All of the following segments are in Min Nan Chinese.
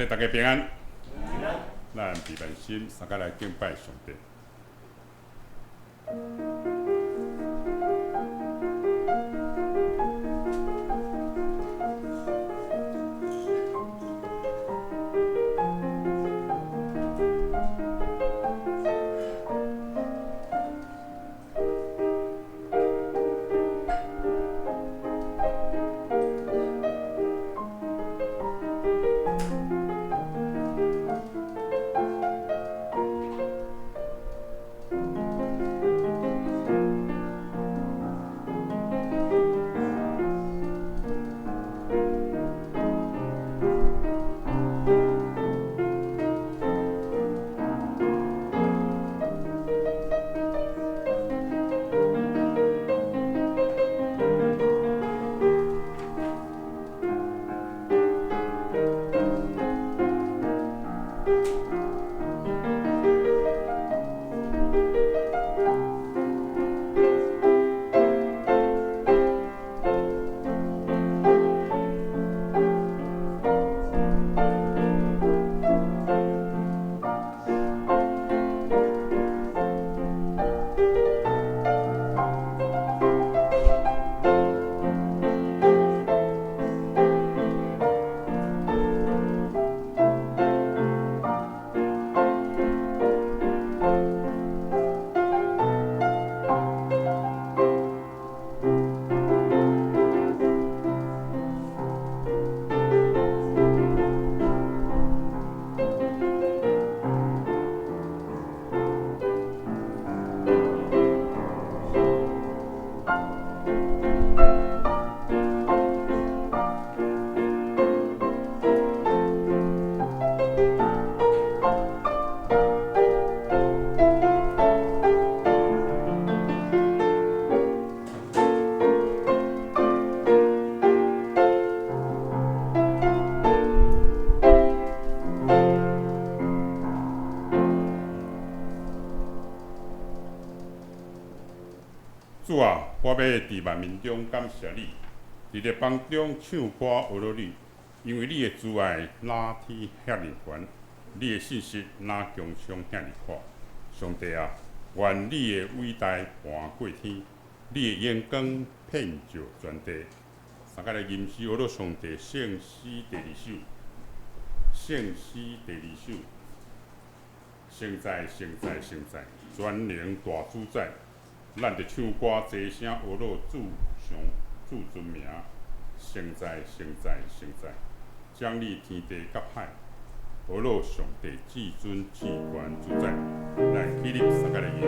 大家平安，咱闭目心，三个来敬拜上帝。主啊，我欲佇萬民中感謝你，佇列邦中唱歌呵咾你，因為你的慈愛若天遐爾懸，你的信實若穹蒼遐爾闊。上帝啊，願你的偉大盤過天，你的榮光遍照全地。三個來吟詩呵咾上帝聖詩第二首，聖詩第二首，聖哉，聖哉，聖哉，全能大主宰。咱著唱歌齐声呵咾主上至尊名，圣哉圣哉圣哉，掌理天地佮海，呵咾上帝至尊至悬主宰。来，起立，三个来吟。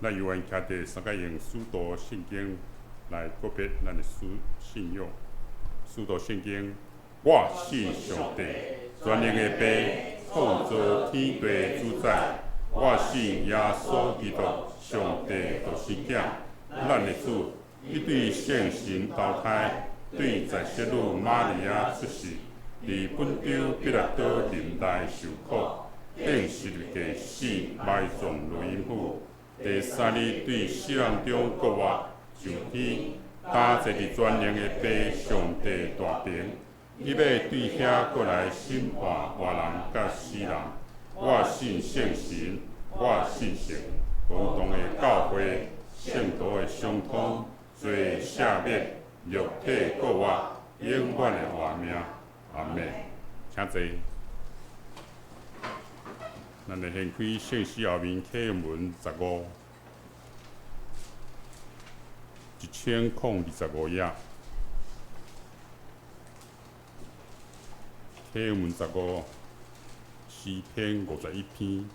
咱犹原徛伫三个用使徒信经来告别咱的信仰。使徒信经，我信上帝，全能的父，创造天地主宰。我信耶稣基督，上帝独生子，咱的主，伊对圣神投胎，对在圣女玛利亚出世，伫本丢彼拉多忍耐受苦，钉十字架死，埋葬落阴府。第三日对死人中复活，上天，担坐伫全能的父上帝大爿，伊欲对遐阁来审判活人佮死人。我信圣神，我信圣公同的教会，圣徒的相通，罪赦免，肉体复活，永远的活命。阿们。请坐。咱来掀开圣诗后面启文十五，1025页。启文十五，诗篇51篇。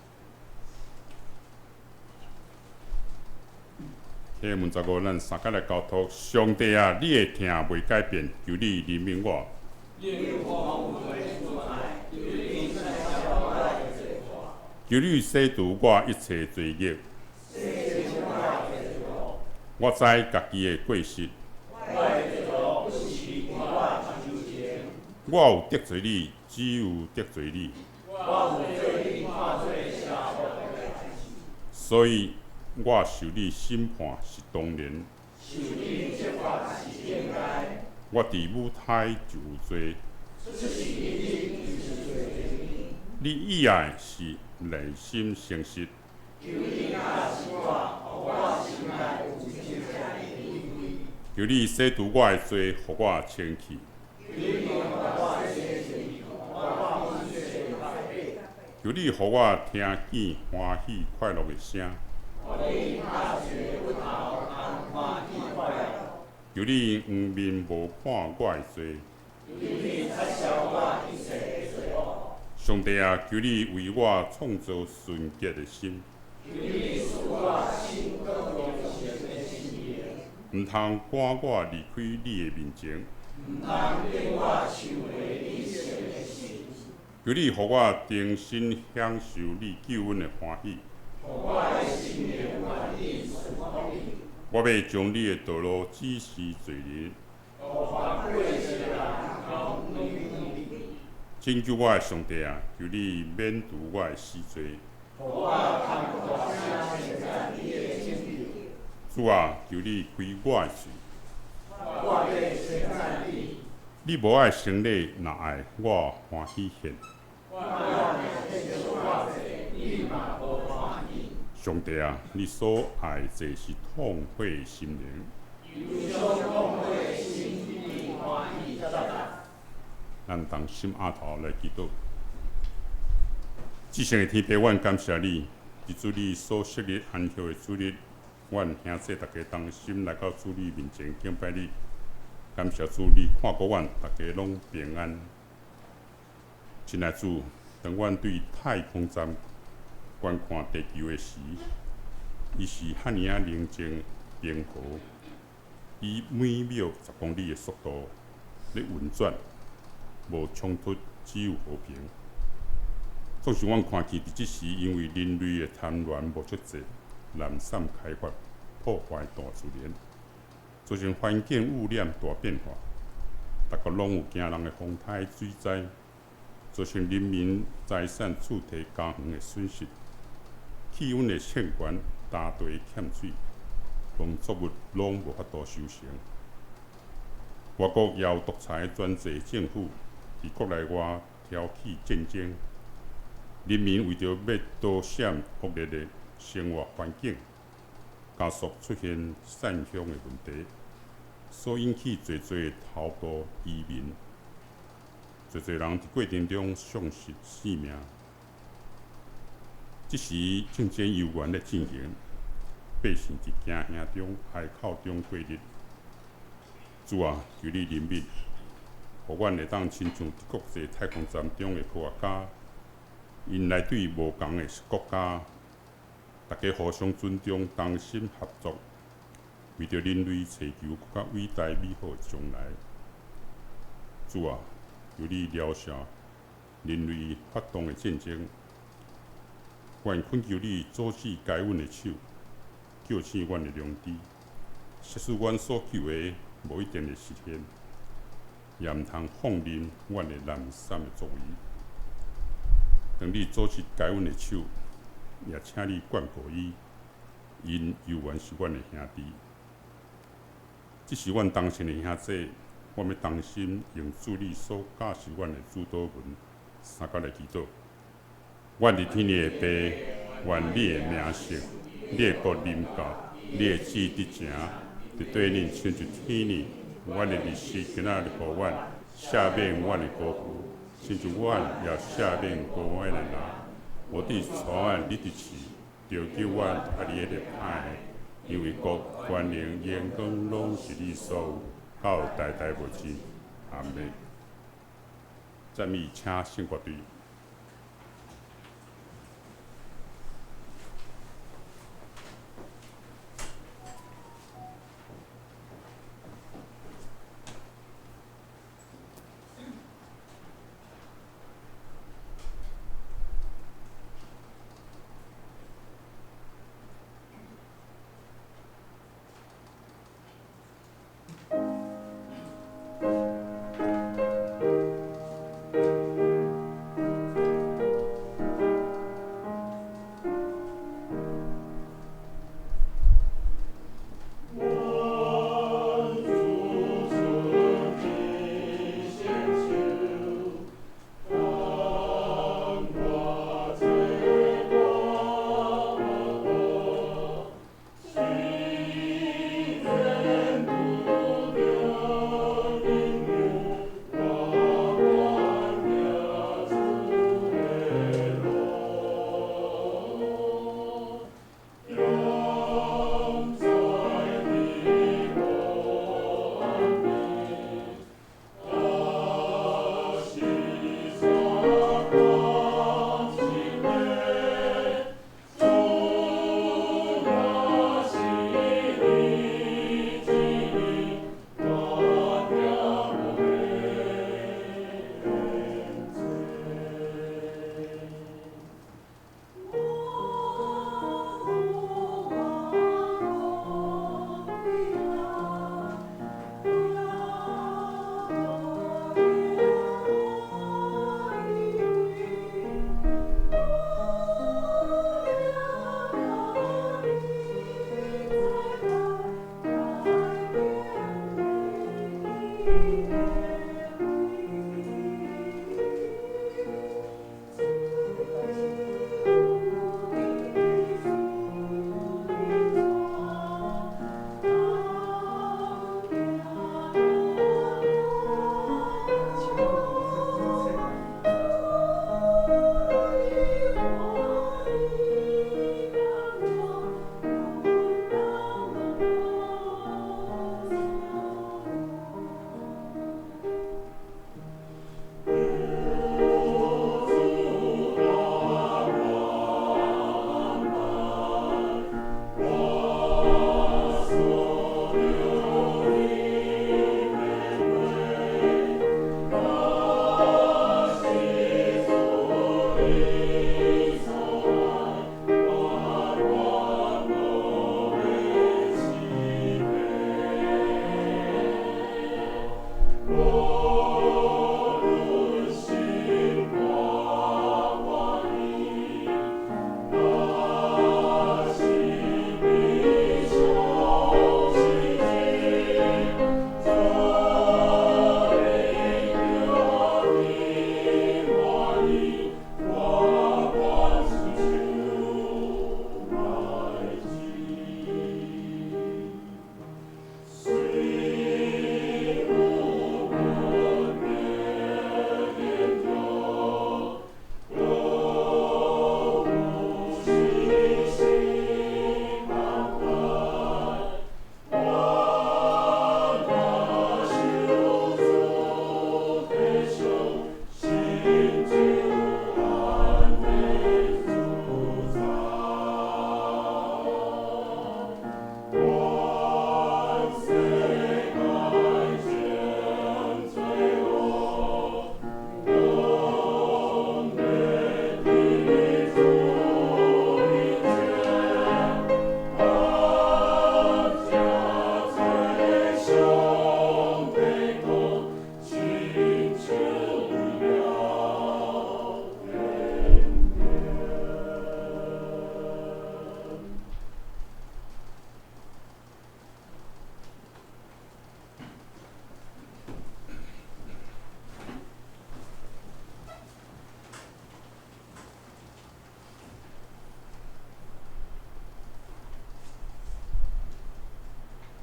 启文十五，咱三个来交托。上帝啊，你的疼袂改变，求你怜悯我。求你洗除我一切罪孽。我知家己的过失。我有得罪你，只有得罪你。所以我受你审判是当然。我伫母胎就有罪。你意爱是内心诚实。求你洗除我的罪，予我清气。求你予我听见欢喜快乐的声。求你掩面无看我的罪。上帝啊，求你為我創造純潔的心。毋通趕我離開你的面前。求你予我重新享受你救恩的歡喜。我欲將你的道路指示罪人。拯救我的上帝啊，求你免除我的死罪。主啊，求你開我的喙。你無愛牲禮，若愛我歡喜獻。上帝啊，你所愛的是痛悔的心靈。咱同心阿頭來祈禱。至聖的天父，阮感謝你，佇主你所設立安息的主日，阮兄弟逐家同心來到主你面前敬拜你。感謝主，你看顧阮，逐家攏平安。親愛主，當阮對太空站觀看地球的時，伊是遐爾仔寧靜平和，以每秒10公里的速度咧運轉，無衝突，只有和平。總是阮看見佇這時，因為人類的貪婪無節制，濫衊開發，破壞大自然，造成環境污染大變化，逐國攏有驚人的風颱水災，造成人民財產、厝地、家園的損失，氣溫的升懸，大地欠水，農作物攏無法度收成。外國也有獨裁專制政府佇國內外挑起戰爭，人民為著欲逃閃惡劣的生活環境，加速出現散鄉的問題，所引起濟濟偷渡移民，濟濟人佇過程中喪失性命。這時戰爭猶原咧進行，百姓佇驚嚇中哀哭中過日。主啊，求你憐憫，予阮會當親像佇國際太空站中的科學家，𪜶來對無仝的國家，大家互相尊重，同心合作，為著人類尋求閣較偉大美好的將來。主啊，求你饒赦人類發動的戰爭，阮懇求你阻止解阮的手，叫醒阮的良知，即使阮所求的無一定會實現，也毋通放任阮的濫衊的作為。當你阻止解阮的手，也請你眷顧伊，𪜶猶原是阮的兄弟。這是阮同信的兄弟，阮欲同心用主你所教示阮的主禱文，相佮來祈禱。阮佇天的父，願你的名聖，你的國臨到，你的旨意執行，佇地頂親像天頂。阮的日食今仔日予阮，赦免阮的過錯，親像阮也赦免過阮的人。無得帶阮入試，著救阮脫離彼个歹的，因為國、權能、榮光攏是你所有，到代代無盡。阿們。讚美，請聖歌隊。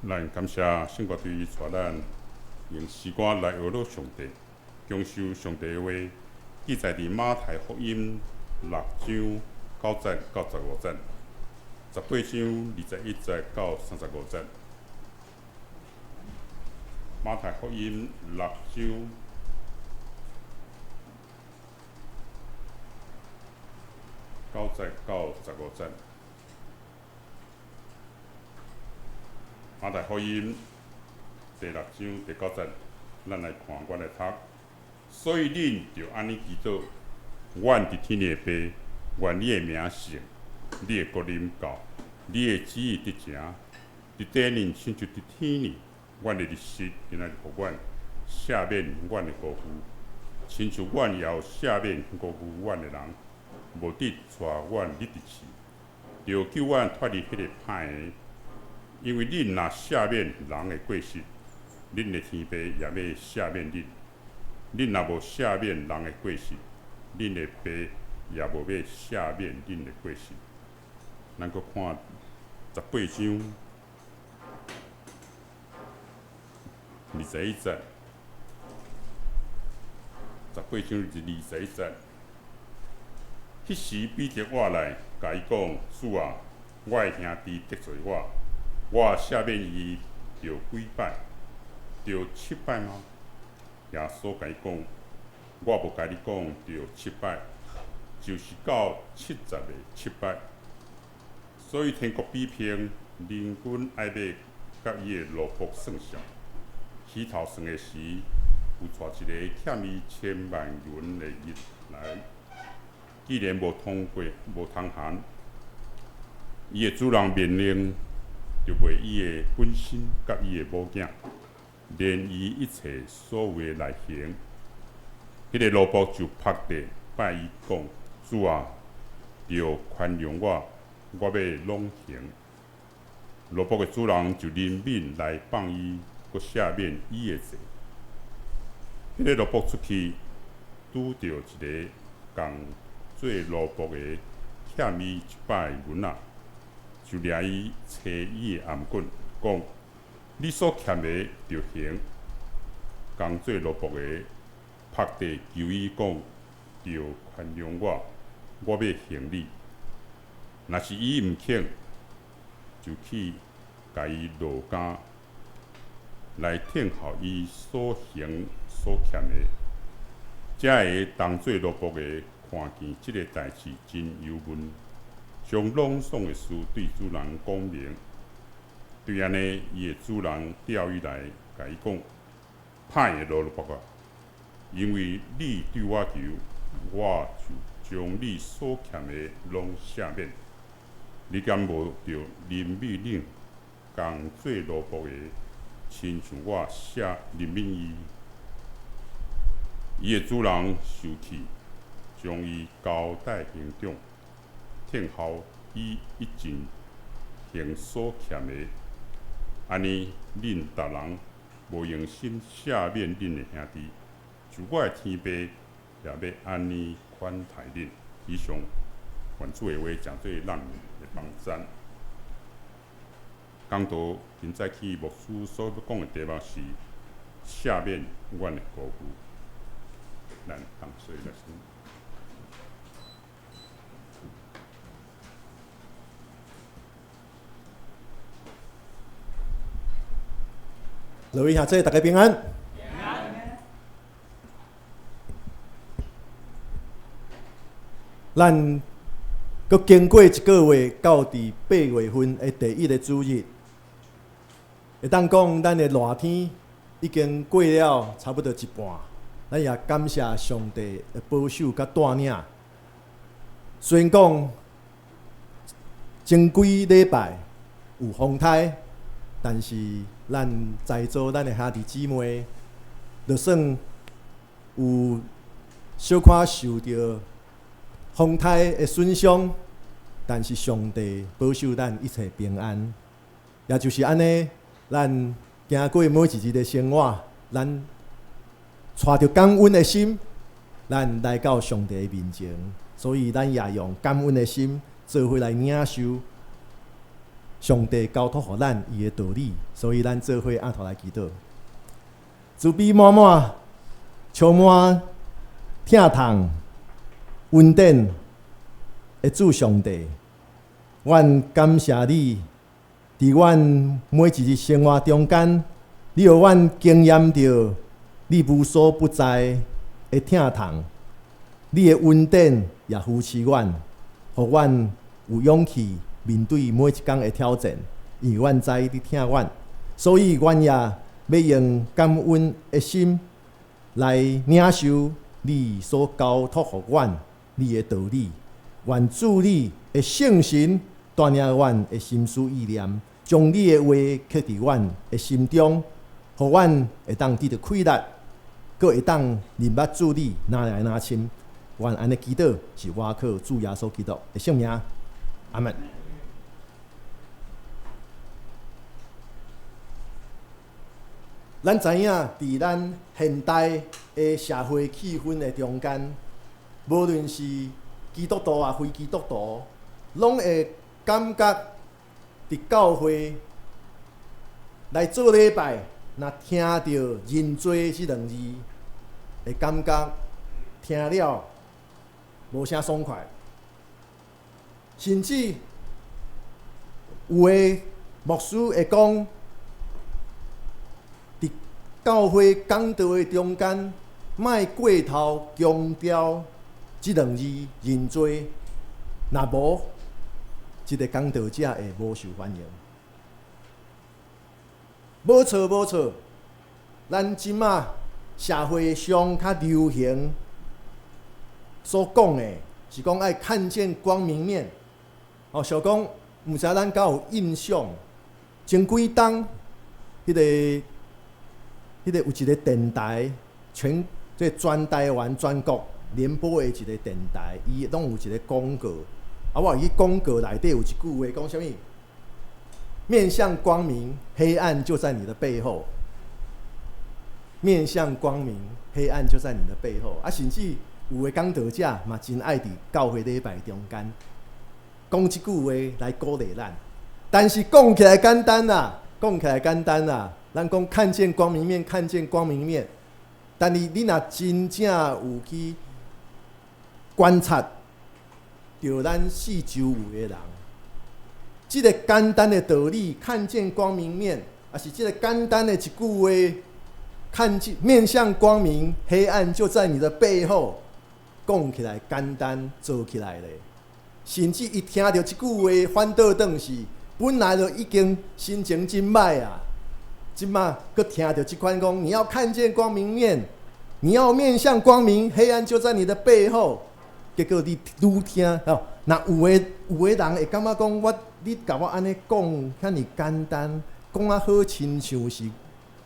咱感謝聖歌隊帶咱用詩歌來學樂上帝，享受上帝的話，記載佇馬太福音六章九節到十五節，十八章21節到35節。馬太福音六章九節到十五節。馬太福音第六章第九節，咱來看，我來讀。所以恁著按呢祈禱：阮佇天的爸，願你的名聖，你的國臨到，你的旨意得成，佇地面親像佇天呢。阮的日食今仔日予阮，赦免阮的過誤，親像阮也有赦免過誤阮的人，無得帶阮入佇試，著救阮脫離彼个歹的。因為恁若赦免人的過失，恁的天父也欲赦免恁；恁若無赦免人的過失，恁的爸也無欲赦免恁的過失。咱閣看十八章21節，十八章21節。彼時彼得倚來，共伊講：主啊，我的兄弟得罪我，我赦免伊著幾擺？著七擺嗎？耶穌共伊講：我無共你講著七擺，就是到七十个七擺。所以天國比譬人君愛欲佮伊的奴僕算帳。起頭算的時，有帶一个欠伊千萬銀的人來，既然無通過，無通還，伊的主人命令，就賣伊的本身佮伊的某囝，連伊一切所有的來還。彼个奴僕就伏地拜伊講：主啊，著寬容我，我欲攏還。奴僕的主人就憐憫來放伊，閣赦免伊的債。彼个奴僕出去，拄著一个仝做奴僕的欠伊100銀仔，就掠伊揣伊的頷頸，講：你所欠的著還。仝做奴僕的伏地求伊講：著寬容我，我欲還你。若是伊毋肯，就去共伊落監，來聽候伊所還所欠的。遮个當做奴僕的看見這个代誌真憂悶，將攏總的事對主人講明。對按呢，伊的主人調伊來，共伊講：歹的奴僕啊，因為你對我求，我就將你所欠的攏赦免。你敢無著憐憫恁仝做奴僕的，親像我赦憐憫伊？伊的主人受氣，將伊交代刑長，聽候伊一盡還所欠的。按呢，恁逐人無用心赦免恁的兄弟，就我的天父也欲按呢款待恁。以上，願主的話成做咱的幫贊。講道今早起牧師所欲講的題目是赦免阮的過誤。咱同齊來先。各位兄弟，大家平安。咱閣經過一个月，到佇八月份的第一个主日，會當講咱的熱天已經過了差不多一半。咱也感謝上帝的保守佮帶領。雖然講前幾禮拜有風颱，但是咱在座咱的兄弟姊妹，就算有小可受著風颱的損傷，但是上帝保守咱一切平安。也就是按呢，咱行過每一日的生活，咱揣著感恩的心，咱來到上帝的面前，所以咱也用感恩的心做伙來領受上帝交託予咱伊的道理，所以咱做伙按頭來祈禱。慈悲滿滿、充滿疼痛、恩典的主上帝，阮感謝你，佇阮每一日生活中間，你予阮經驗著你無所不在的疼痛，你的恩典也扶持阮，予阮有勇氣面對每一工的挑戰，因為阮知你疼阮，所以阮也欲用感恩的心來領受你所交託予阮你的道理。願主你的聖神帶領阮的心思意念，將你的話刻佇阮的心中，予阮會當得著氣力，閣會當認捌主你愈來愈深。阮按呢祈禱，是倚靠主耶穌基督的聖名，阿門。咱知影，佇咱現代的社會氣氛的中間，無論是基督徒抑非基督徒，攏會感覺佇教會來做禮拜，若聽著認罪這兩字，會感覺聽了無啥爽快，甚至有的牧師會講，佇教會講道的中間，莫過頭強調這兩字認罪，若無，這个講道者會無受歡迎。無錯無錯，咱這馬社會上較流行所講的是講愛看見光明面。哦，想講毋知咱敢有印象，前幾冬，彼个有一个電台，這全台灣全國聯播的一个電台，伊攏有一个廣告。啊，我會記廣告內底有一句話講啥物？面向光明，黑暗就在你的背後。面向光明，黑暗就在你的背後。啊，甚至有的講道者嘛，真愛佇教會禮拜中間講這句話來鼓勵咱。但是講起來簡單啦，講起來簡單啦。咱講看見光明面，看見光明面。但是你若真正有去觀察著咱四周圍的人，這个簡單的道理，看見光明面，抑是這个簡單的一句話，看見面向光明，黑暗就在你的背後。講起來簡單，做起來咧，甚至伊聽著這句話，反倒轉是本來就已經心情真歹啊，這馬閣聽著這款講，你要看見光明面，你要面向光明，黑暗就在你的背後。結果你愈聽哦，若有的人會感覺講，我你共我按呢講，遐爾簡單，講啊好親像是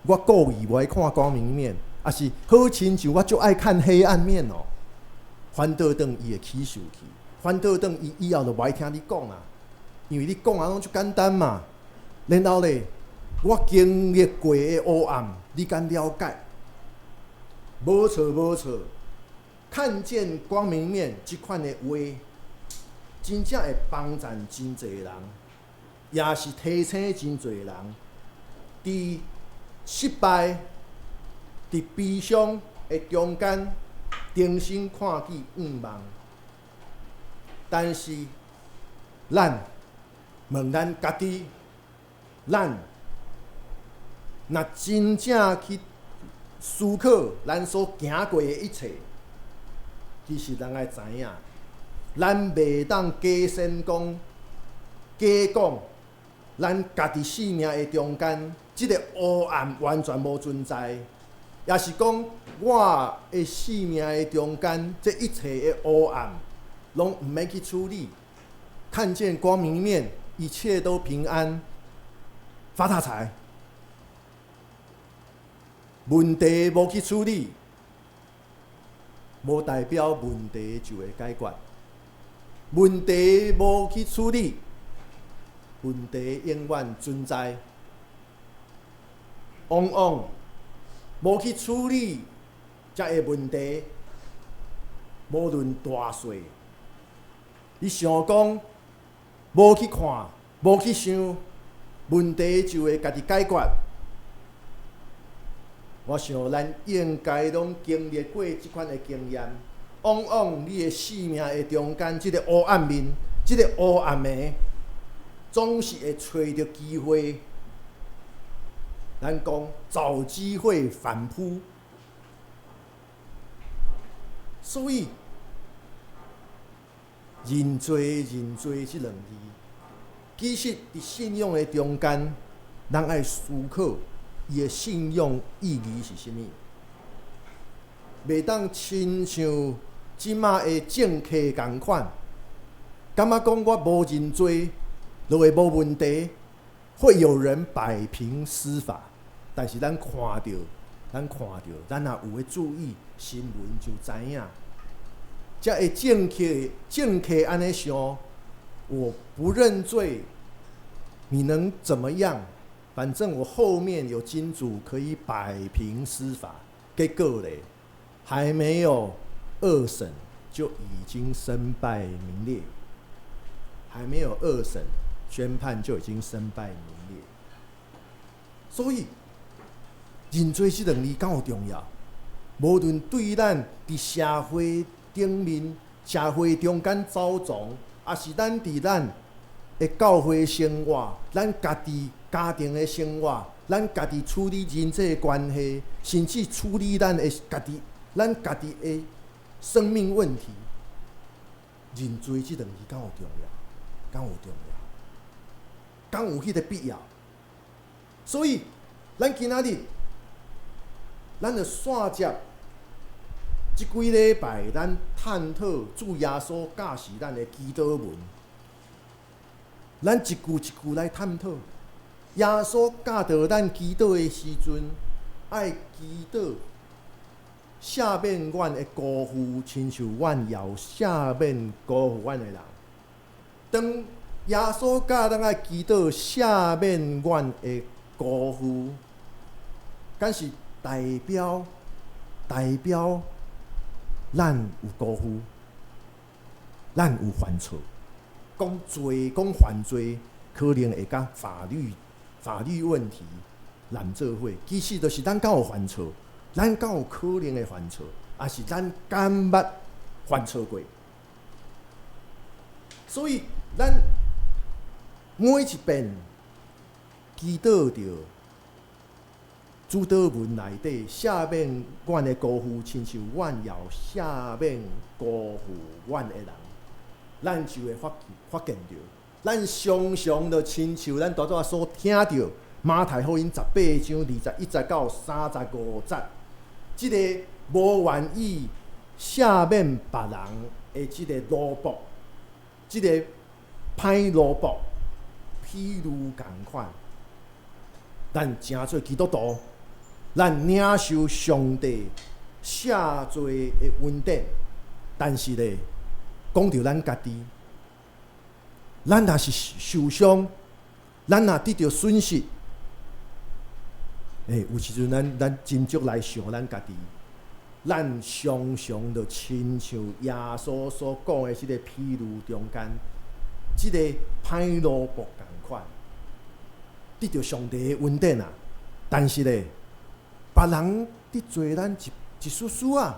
我故意無愛看光明面，抑是好親像我足愛看黑暗面哦。反倒轉伊會起受氣，反倒轉伊以後就無愛聽你講啊，因為你講啊攏足簡單嘛。然後咧，我經歷過的黑暗，你敢了解？無錯無錯，看見光明面這款的話，真正會幫贊真濟人，也是提醒真濟人，佇失敗、佇悲傷的中間，重新看見願望。但是，咱問咱家己，咱若真正去思考咱所行過的一切，其實咱愛知影，咱袂當假先講、假講，咱家己生命的中間，這个黑暗完全無存在，抑是講我的生命的中間，這一切的黑暗，攏毋免去處理，看見光明面，一切都平安，發大財。問題無去處理，無代表問題就會解決。問題無去處理，問題永遠存在。往往無去處理這个問題，無論大細，你想講無去看，無去想，問題就會家己解決。我想咱應該攏經歷過這款的經驗。往往你的生命的中間，這個黑暗面，這個黑暗的，總是會揣著機會。咱講找機會反撲，所以認罪認罪這兩字，其實佇信仰的中間，咱愛思考伊的信仰意義是啥物。袂當親像這馬的政客仝款，感覺講我無認罪，就會無問題，會有人擺平司法。但是咱看著，咱看著，咱若有咧注意新聞就知影，遮的政客政客按呢想，我不認罪，你能怎麼樣？反正我後面有金主可以擺平司法。結果咧，還沒有二審就已經身敗名裂，還沒有二審宣判就已經身敗名裂。所以認罪這兩字敢有重要？無論對咱佇社會頂面、社會中間走傱，抑是咱佇咱的教會生活，咱家己家庭的生活，咱家己處理人際關係，甚至處理咱的家己、咱家己的生命問題，認罪這兩字敢有重要？敢有重要？敢有彼個必要？所以，咱今仔日，咱就紲接這幾禮拜，咱探討主耶穌教示咱的祈禱文。咱一句一句來探討。耶穌教導咱祈禱的時陣，愛祈禱赦免阮的辜負，親像阮也有赦免辜負阮的人。當耶穌教咱愛祈禱赦免阮的辜負，敢是代表咱有辜負，咱有犯錯。講罪，講犯罪，可能會佮法律問題攬做伙。其實就是咱敢有犯錯，咱敢有可能會犯錯，抑是咱敢捌犯錯過。所以，咱每一遍祈禱著主禱文內底赦免阮的辜負，親像阮也有赦免辜負阮的人，咱就會發現著，咱常常就親像咱拄拄仔所聽著馬太福音18章21節到35節，這个無願意赦免別人的這个奴僕，這個歹奴僕，譬喻仝款，咱成做基督徒，咱領受上帝赦罪的恩典，但是咧，講著咱家己，咱若是受傷，咱若得著損失，有時陣咱真足來想咱家己，咱常常就親像耶穌所講的這个譬喻中間，這个歹奴僕仝款，得著上帝的恩典啊！但是咧，別人得罪咱一絲絲仔，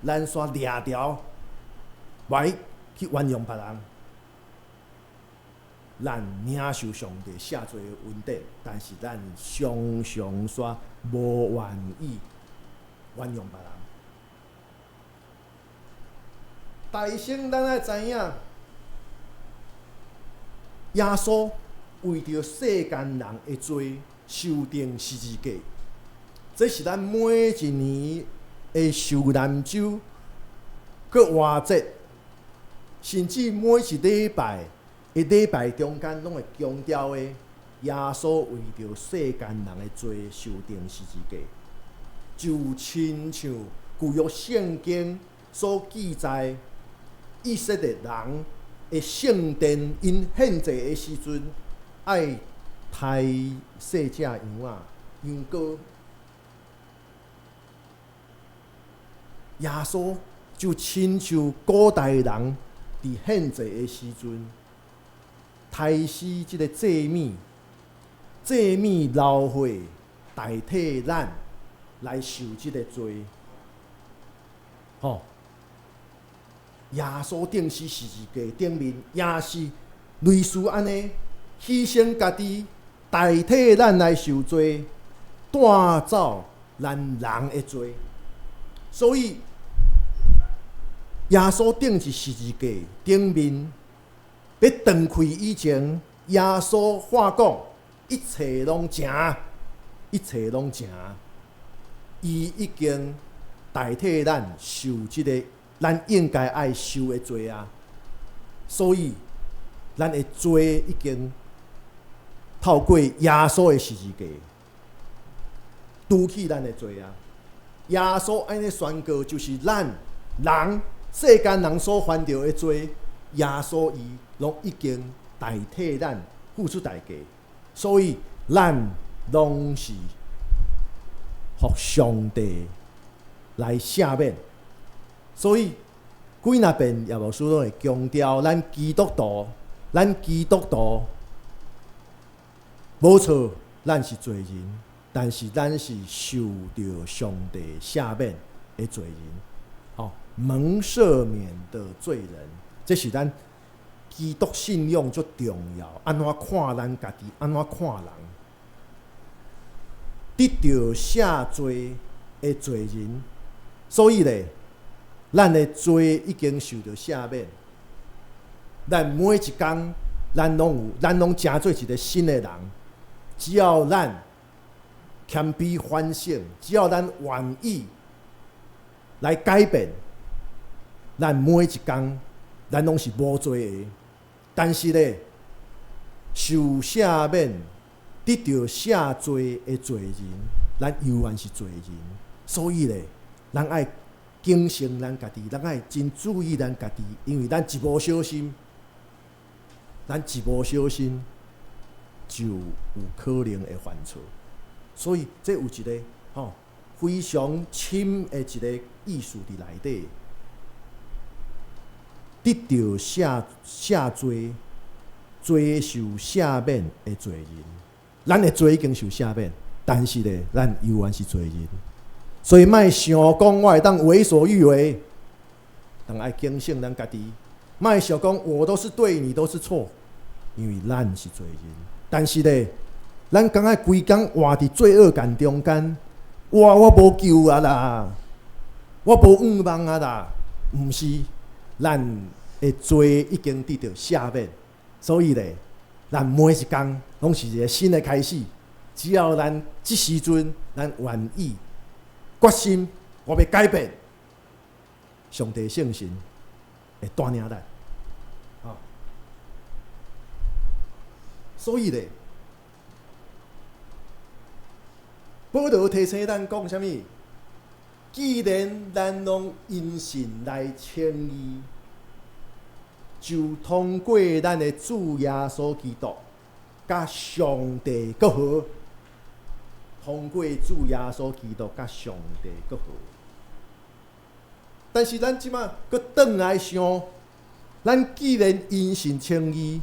咱煞掠著，來去原諒別人。咱領受上帝赦罪的恩典，但是咱常常煞無願意原諒別人。大先咱愛知影，耶穌為著世間人的罪受釘十字架，這是咱每一年的受難週、復活節，甚至每一禮拜的禮拜中間，攏會強調的。耶穌為著世間人的罪受釘十字架，就親像舊約聖經所記載，以色列人的聖殿𪜶獻祭的時陣，愛刣細隻羊仔、羊羔。耶穌就親像古代人佇獻祭的時陣，刣死這个祭物，祭物流血代替咱來受這个罪。吼，耶穌釘死十字架頂面，也是類似按呢，犧牲家己代替咱來受罪，帶走咱人的罪。所以耶穌釘佇十字架頂面，欲斷氣以前，耶穌喊講：一切攏成，一切攏成。伊已經代替咱受這个咱應該愛受的罪啊！所以咱的罪已經透過耶穌的十字架除去咱的罪啊！耶穌按呢宣告，就是咱人世間人所犯著的罪，耶穌伊攏已經代替咱付出代價，所以咱攏是予上帝來赦免。所以幾若遍葉牧師攏會強調，咱基督徒無錯，咱是罪人，但是咱是受著上帝赦免的罪人，吼，蒙赦免的罪人，這是咱基督信仰足重要。按怎看咱家己，按怎看人，得著赦罪的罪人，所以咧，咱的罪已經受著赦免。咱每一工，咱攏有，咱攏成做一个新的人。只要咱謙卑反省，只要咱願意來改變，咱每一工，咱攏是無罪的。但是咧，受赦免、得著赦罪的罪人，咱猶原是罪人。所以咧，咱愛警醒咱家己，咱愛真注意咱家己，因為咱一無小心，咱一無小心就有可能會犯錯。所以這有一个吼非常深的一個意思佇內底。得著赦罪、罪受赦免的罪人，咱的罪已經受赦免，但是咧，咱猶原是罪人。所以莫想講我會當為所欲為，但愛警醒咱家己，莫想講我都是對，你都是錯，因為咱是罪人。但是咧，咱敢愛規工活佇罪惡感中間，哇，我無救啊啦，我無向望啊啦，毋是，咱的罪已經得著赦免，所以咧，咱每一工攏是一个新的開始。只要咱這時陣，咱願意決心，我欲改變，上帝聖神會帶領咱。啊，所以咧，保羅提醒咱講啥物？既然咱攏因信來稱義，就通過咱的主耶穌基督，佮上帝閣和。通過主耶穌基督佮上帝閣和。但是咱這馬閣轉來想，咱既然因信稱義，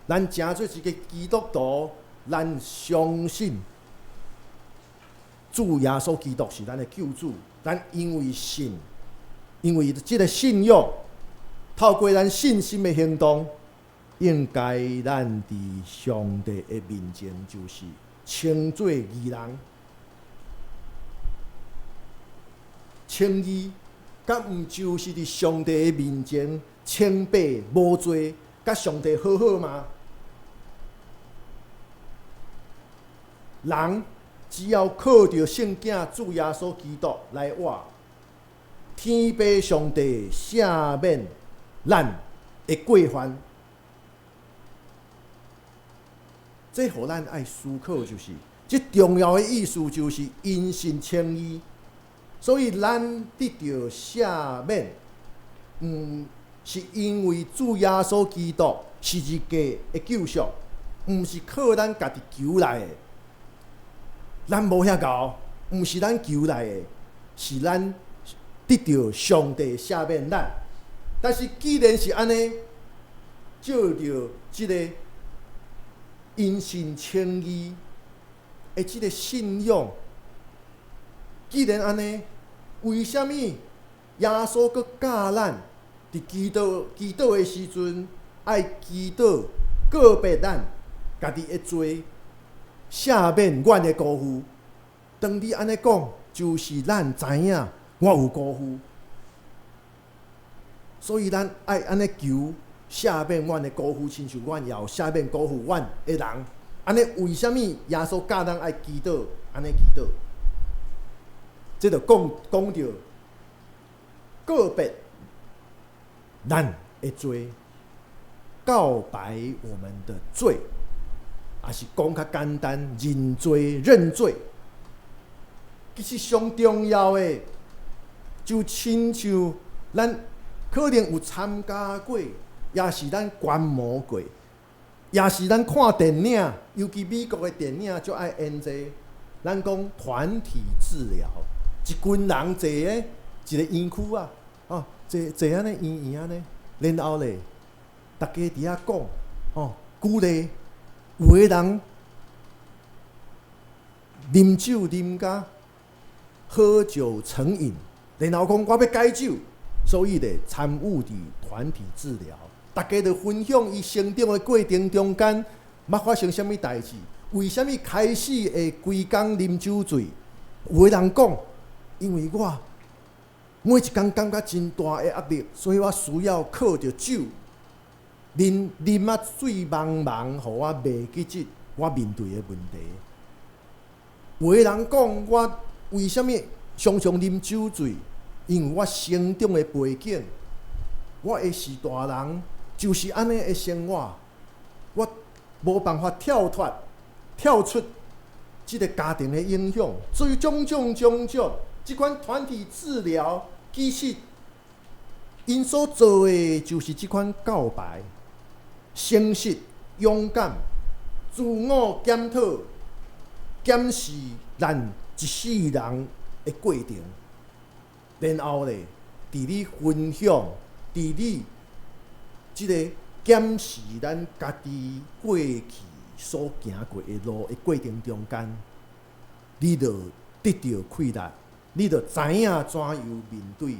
咱成做一个基督徒，咱相信主耶穌基督是咱的救主，咱因為信，因為這个信仰，透過咱信心的行動，應該咱佇上帝的面前就是稱做義人。稱義，敢毋就是佇上帝的面前清白無罪，佮上帝和好嗎？人只要靠著聖囝主耶穌基督來活，天父上帝赦免咱的過犯，這予咱愛思考，就是這重要的意思，就是因信稱義，所以咱得著赦免，毋是因為主耶穌基督十字架的救贖，毋是靠咱家己求來的。咱無遐𠢕，毋是咱求來的，是咱得著上帝赦免咱。但是既然是按呢，借著這个因信稱義的這个信仰。既然按呢，為啥物耶穌閣教咱佇祈禱的時陣，愛祈禱告別咱家己的罪，赦免阮的辜負？當你按呢講，就是咱知影我有辜負，所以咱愛按呢求赦免阮的辜負，親像阮也有赦免辜負阮的人。按呢為啥物耶穌教咱愛祈禱？按呢祈禱，這就講著告別咱的罪，告白我們的罪，抑是講較簡單，認罪認罪。其實上重要的，就親像咱可能有參加過，抑是咱觀摩過，抑是咱看電影，尤其美國的電影足愛演這個。咱講團體治療，一群人坐咧一個園區啊，哦，坐坐按呢圓圓按呢，然後咧，逐家佇遐講，哦，鼓勵有的人啉酒啉甲喝酒成癮，然後講我欲戒酒，所以咧參與佇團體治療，逐家就分享伊成長的過程中間，捌發生啥物代誌，為啥物開始會規工啉酒醉？有的人講，因為我每一工感覺真大的壓力，所以我需要靠著酒，啉啉啊醉茫茫，予我袂記得我面對的問題。有的人講，我為啥物常常啉酒醉？因為我成長的背景，我的序大人就是按呢的生活，我無辦法跳脫、跳出這个家庭的影響，所以種種種種，這款團體治療，其實𪜶所做的就是這款告白、誠實、勇敢、自我檢討、檢視咱一世人的過程，然後咧，佇你分享，佇你這個檢視咱家己過去所行過的路的過程中間，你就得著氣力，你就知影怎樣面對。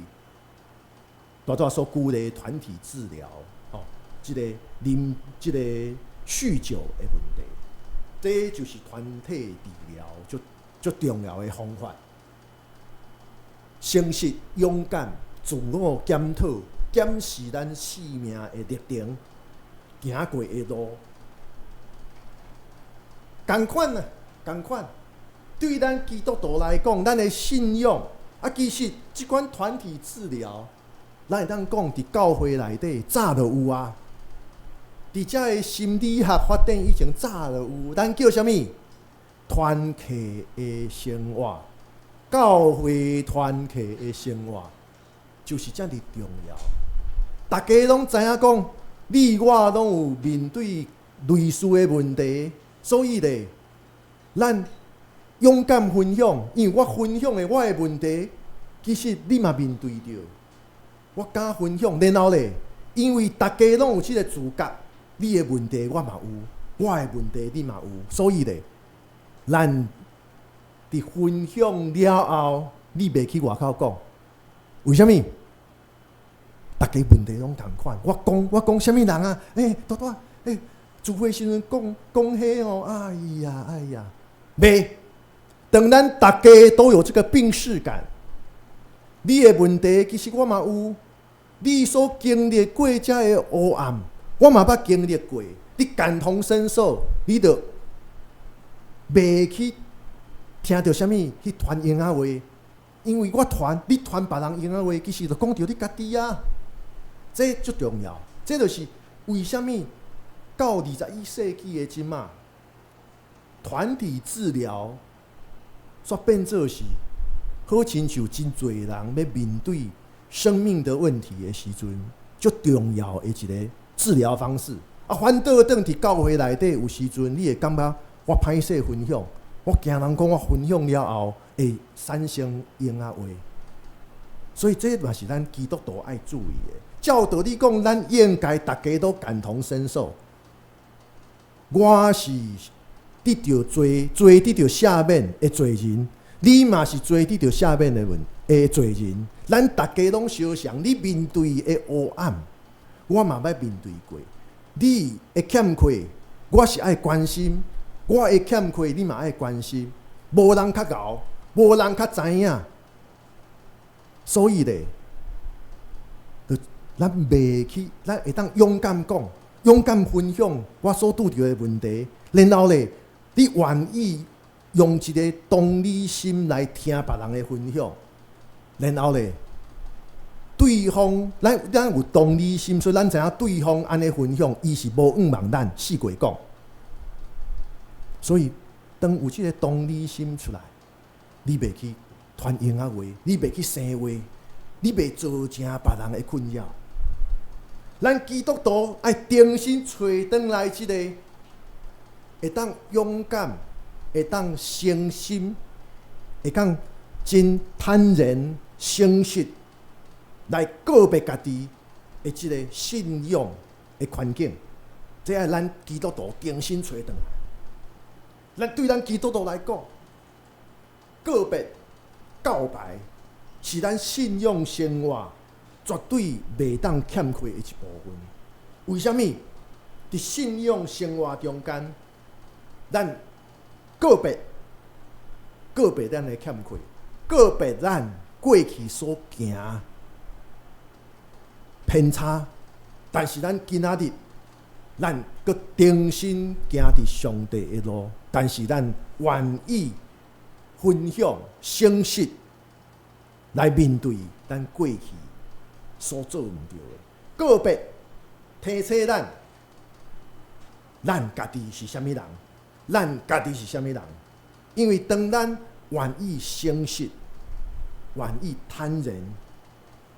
拄才所舉例團體治療，吼，這个啉這个酗酒的問題，這就是團體治療足足重要的方法。誠實、勇敢、自我檢討、檢視咱生命的歷程、行過的路，仝款啊，仝款。對咱基督徒來講，咱的信仰啊，其實這款團體治療，咱會當講佇教會內底早就有啊。佇遮个心理學發展以前早就有，咱叫啥物？團契的生活，教會團契的生活，就是遮爾重要。逐家攏知影講，你我攏有面對類似的問題，所以咧，咱勇敢分享，因為我分享的我的問題，其實你嘛面對著。我敢分享，然後咧，因為逐家攏有這个自覺，你的問題我嘛有，我的問題你嘛有，所以咧，咱佇分享了後，你袂去外口講，為啥物？逐家問題攏仝款，我講我講啥物人啊？欸，拄拄欸，聚會時陣講講彼哦，哎呀哎呀，袂。當咱逐家都有這个病識感，你的問題其實我嘛有，你所經歷過遮个黑暗，我嘛捌經歷過。你感同身受，你就袂去聽著啥物去傳閒仔話，因為我傳你傳別人閒仔話，其實就講著你家己啊。這足重要，這就是為啥物到21世紀的這馬，團體治療煞變做是好親像真濟人欲面對生命的問題的時陣，足重要的一个治療方式。啊，反倒轉佇教會內底，有時陣你會感覺我歹勢分享，我驚人講我分享了後會產生閒仔話，所以這嘛是咱基督徒愛注意的。照道理講，咱應該逐家都感同身受。我是得著罪，罪得著赦免的罪人，你嘛是罪得著赦免的罪人。咱逐家攏相像，你面對的黑暗，我嘛捌面對過。你的欠缺，我是愛關心；我的欠缺，你嘛愛關心。無人較𠢕，無人較知影。所以咧，就咱袂去，咱會當勇敢講，勇敢分享我所拄著的問題。然後咧，你願意用一個同理心來聽別人的分享，然後咧，對方咱有同理心，所以咱知影對方按呢分享，伊是無向望咱四界講。所以，當有這个同理心出來，你袂去傳閒仔話，你袂去生話，你袂造成別人的困擾。咱基督徒愛重新揣轉來這個，會當勇敢，會當誠心，會當真坦然誠實來告別家己的這個信仰的環境。這愛咱基督徒重新揣轉來。咱對咱基督徒來講，告別告白是咱信仰生活絕對袂當欠缺的一部分。為啥物？佇信仰生活中間，咱告別咱的欠缺，告別咱過去所行偏差，但是咱今仔日，咱閣重新行佇上帝的路，但是咱願意分享誠實來面對咱過去所做毋著的。告別提醒咱，咱家己是啥物人？咱家己是啥物人？因為當咱願意誠實、願意坦然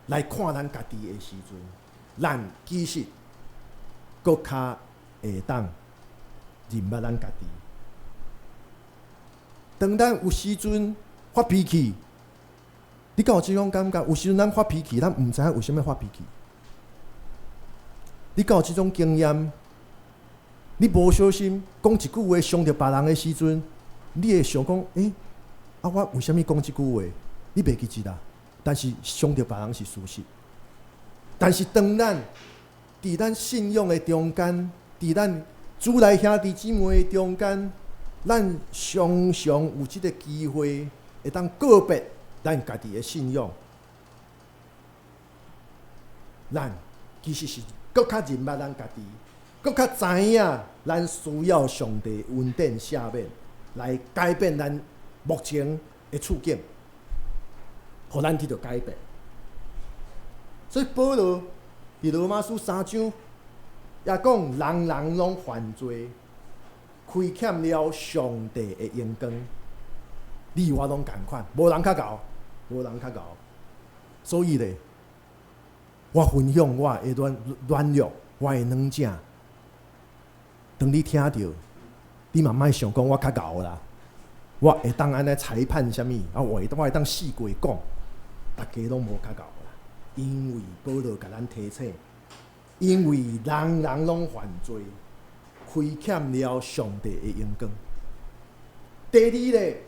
來看咱家己的時陣，咱其實閣較會當認捌咱家己。當咱有時陣發脾氣，你敢有這種感覺？有時陣咱發脾氣，咱毋知影為啥物發脾氣。你敢有這種經驗？你無小心講一句話傷著別人的時陣，你會想講：欸，啊，我為啥物講這句話？你袂記得啦。但是傷著別人是事實。但是當咱佇咱信仰的中間，佇咱主內兄弟姊妹的中間，咱常常有這个機會，會當告別咱家己的信仰。咱其實是閣較認捌咱家己，閣較知影咱需要上帝恩典赦免，來改變咱目前的處境，予咱得著改變。所以保羅佇羅馬書三章也講，人人攏犯罪，虧欠了上帝的榮光。你我攏仝款，無人較𠢕，無人較𠢕。所以咧，我分享我的軟弱，我的軟正。當你聽著，你嘛莫想講我較𠢕啦，我會當按呢裁判啥物啊？我會當四界講，逐家攏無較𠢕啦。因為保羅共咱提醒，因為人人攏犯罪，虧欠了上帝的榮光。第二咧，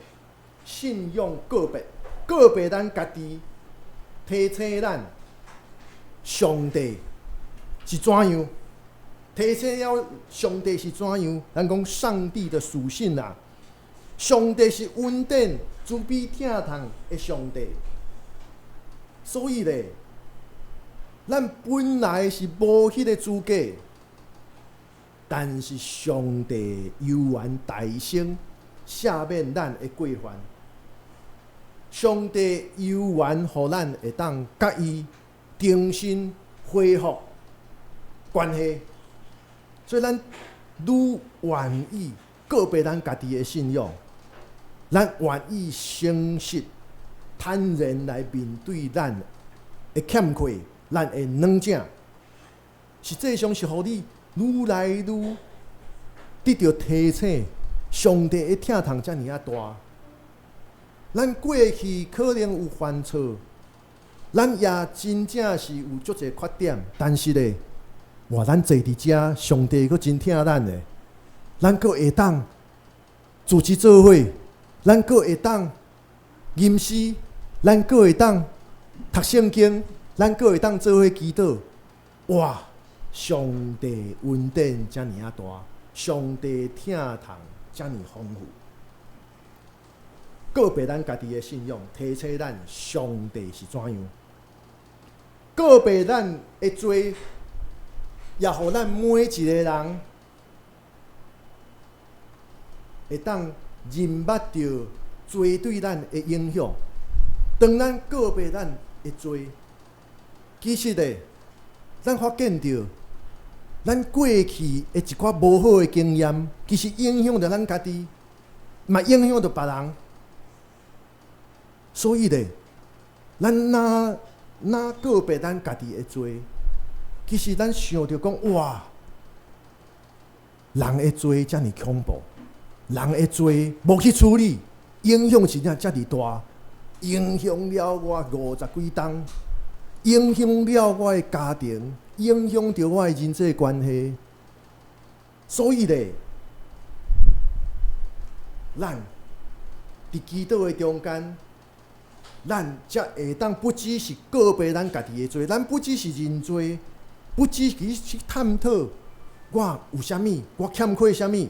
信仰告別，告別咱家己，提醒咱上帝是怎樣，提醒了上帝是怎樣。咱講上帝的屬性啊，上帝是恩典、慈悲、疼痛的上帝。所以咧，咱本來是無彼个資格，但是上帝猶原大聲赦免咱的過犯。上帝猶原予咱會當佮伊重新恢復關係，所以咱愈願意告別咱家己的信仰，咱願意誠實坦然來面對咱的欠缺，咱的軟正，實際上是予你愈來愈得著提醒，上帝的疼痛遮爾仔大。咱過去可能有犯錯，咱也真正是有足濟缺點，但是咧，哇，咱坐佇遮，上帝閣真疼咱的。咱閣會當組織做伙，咱閣會當吟詩，咱閣會當讀聖經，咱閣會當做伙祈禱。哇！上帝恩典遮爾仔大，上帝疼痛遮爾豐富。告白咱家己的信仰，提醒咱上帝是怎樣。告白咱的罪，也予咱每一个人會當認捌著罪對咱的影響。當咱告白咱的罪，其實咧，咱發現著，咱過去的一寡無好的經驗，其實影響著咱家己，嘛影響著別人。所以咧，咱若若告白咱家己的罪，其實咱想著講，哇，人的罪遮爾恐怖，人的罪無去處理，影響真正遮爾大，影響了我五十幾冬，影響了我的家庭，影響著我的人際關係。所以咧，咱佇祈禱的中間，咱才會當不只是告白咱家己的罪，咱不只是認罪，不只是去探討我有啥物，我欠缺啥物，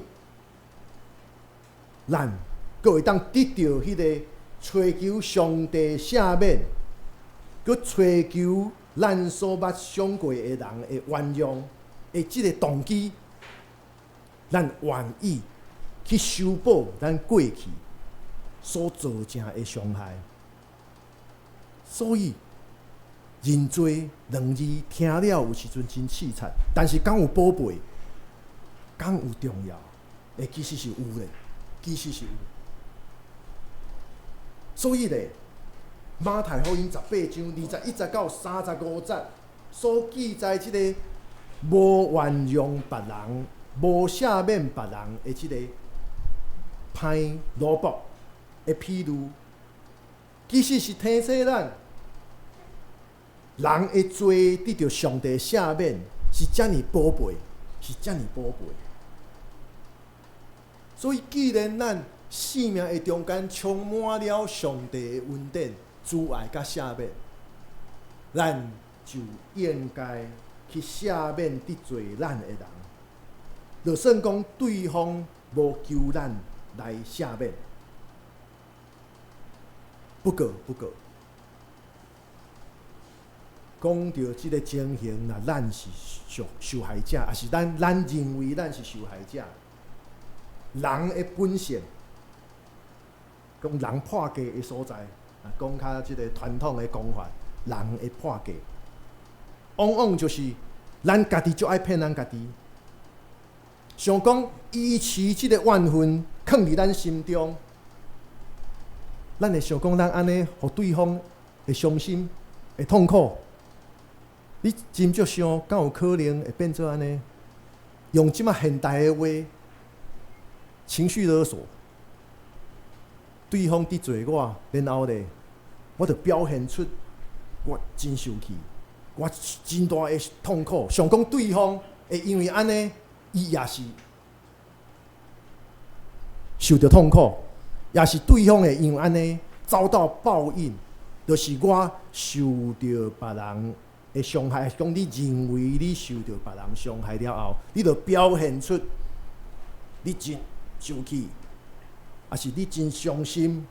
咱閣會當得著彼个揣求上帝赦免，閣揣求咱所捌傷過的人的原諒的這个動機，咱願意去修補咱過去所造成的傷害。所以，認罪兩字聽了有時陣真刺蝟，但是敢有寶貝，敢有重要？欸，其實是有的，其實是有。所以咧，馬太福音18章21節到35節所記載這个無原諒別人、無赦免別人的這個歹奴僕的譬喻，其實是提醒咱，人的罪得著上帝赦免是遮爾寶貝，是遮爾寶貝。所以，既然咱生命的中間充滿了上帝的恩典、慈愛佮赦免，咱就應該去赦免得罪咱的人。就算講對方無求咱來赦免，不過，講著這个情形，若咱是受害者，抑是咱認為咱是受害者，人的本性，講人破格的所在，啊，講較這个傳統的講法，人會破格，往往就是咱家己足愛騙咱家己，想講維持這个怨恨囥佇咱心中，咱會想講咱按呢，予對方會傷心、會痛苦。你真少想，敢有可能會變做按呢？用這馬現代的話，情緒勒索，對方得罪我，然後咧，我就表現出我真生氣，我真大的痛苦。想講對方會因為按呢，伊也是受著痛苦，也是對方會因為按呢遭到報應，就是我受著別人的傷害，講你認為你受著別人傷害了後，你就表現出你真生氣，抑是你真傷心，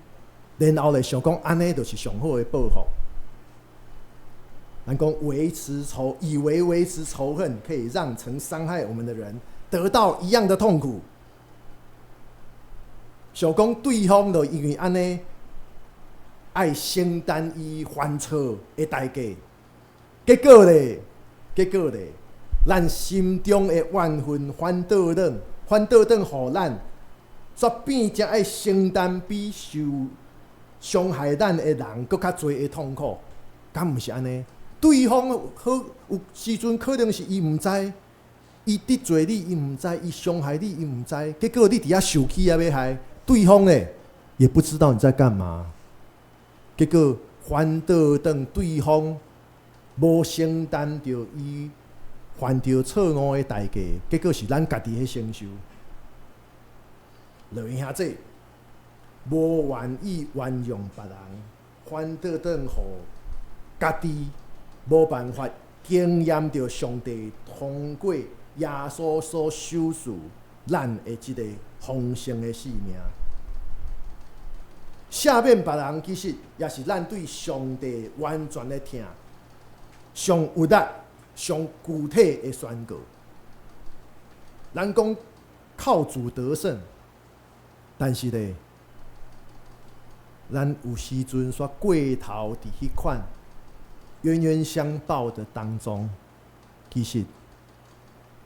然後咧想講按呢就是上好的報復。咱講維持仇，以為維持仇恨可以讓曾傷害我們的人得到一樣的痛苦。想講對方就因為按呢，愛承擔伊犯錯的代價。結果咧，咱心中的怨恨反倒轉，予咱煞變成愛承擔比受傷害咱的人閣較濟的痛苦，敢毋是按呢？對方好有時陣可能是伊毋知，伊得罪你，伊毋知，伊傷害你，伊毋知，結果你佇遐受氣啊欲害，對方咧也不知道你在幹嘛，結果反倒轉對方無承擔著伊犯著錯誤的代價，結果是咱家己去承受。各位兄弟，無願意原諒別人，反倒轉予家己無辦法經驗著上帝通過耶穌所賞賜咱的這个豐盛的生命。赦免別人，其實也是咱對上帝完全的疼，上有力、上具體的宣告。咱講靠主得勝，但是咧，咱有時陣煞過頭佇彼款冤冤相報的當中，其實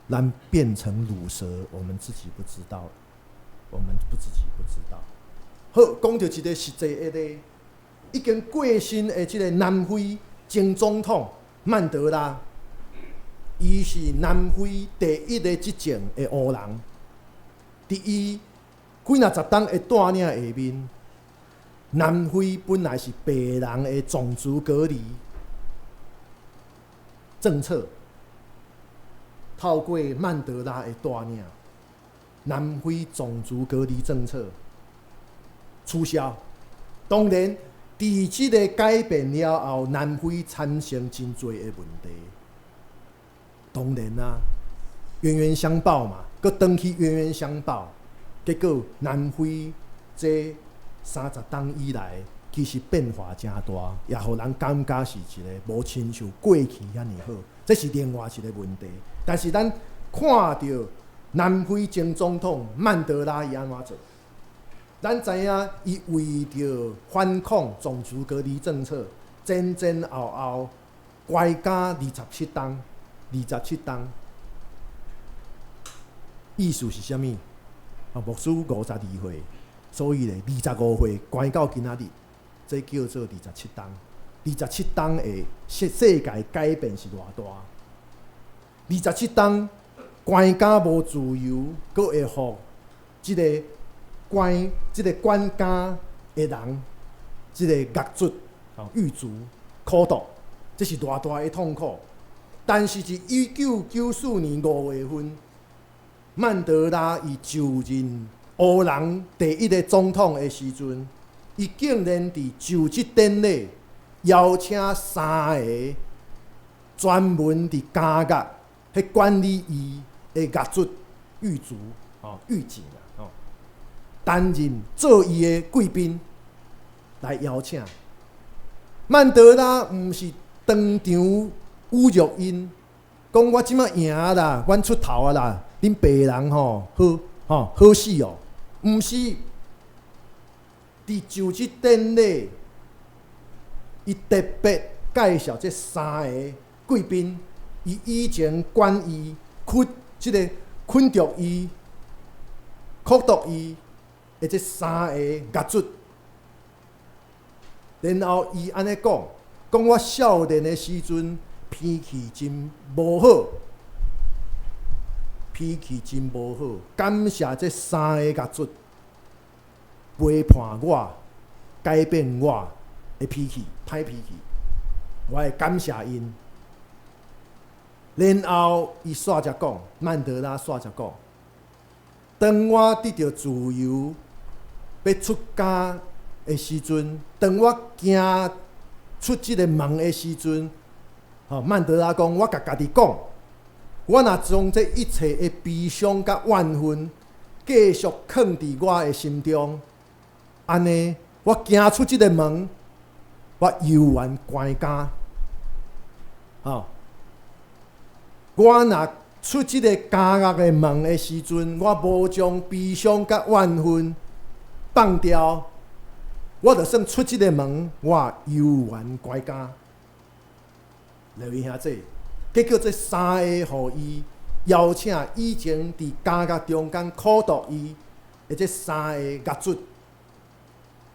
咱變成魯蛇，我們自己不知道，我們不自己不知道。好，講著一个實際的例，已經過身的這个南非前總統曼德拉，伊是南非第一个執政的黑人，佇伊幾若十冬的帶領下面，南非本來是白人的種族隔離政策，透過曼德拉的帶領，南非種族隔離政策取消。當然，佇這个改變了後，南非產生真濟的問題。當然啊，冤冤相報嘛，閣轉去冤冤相報，結果南非這30冬以來，其實變化誠大，也予人感覺是一个無親像過去遐爾好。這是另外一个問題。但是咱看著南非前總統曼德拉伊按怎做？咱知影，伊為著反抗種族隔離政策，前前後後關監二十七冬，二十七冬，意思是啥物？啊，牧師52歲，所以咧，25歲關到今仔日，這叫做二十七冬。二十七冬的世界改變是偌大？二十七冬關監無自由，閣會予這个關這个管監的人，這个獄卒、獄卒苦毒，這是偌大的痛苦。但是，佇1994年5月份，曼德拉伊就任黑人第一个總統的時陣，伊竟然佇就職典禮邀請三个專門佇監獄去管理伊的獄卒、獄卒、獄警啊，擔任做伊的貴賓來邀請。曼德拉毋是當場侮辱𪜶，講我這擺贏啦，阮出頭啊啦，恁白人吼好吼好死哦，毋是，佇就職典禮，伊特別介紹這三个貴賓，伊以前管伊、困這个困著伊、苦毒伊的這三个獄卒，然後伊按呢講，講我少年的時陣脾氣真無好，脾氣真無好，感謝這三个獄卒陪伴我，改變我的脾氣，歹脾氣，我會感謝𪜶。然後伊煞才講，曼德拉煞才講，當我得著自由，欲出監的時陣，當我行出這个門的時陣，吼，曼德拉講，我共家己講，我若將這一切的悲傷佮怨恨繼續囥佇我的心中，按呢，我行出這个門，我猶原關監。吼，我若出這个監獄的門的時陣，我無將悲傷佮怨恨放掉，我就算出這个門，我猶原關監。各位兄弟，結果這三个予伊邀請以前佇監獄中間苦毒伊的這三个獄卒，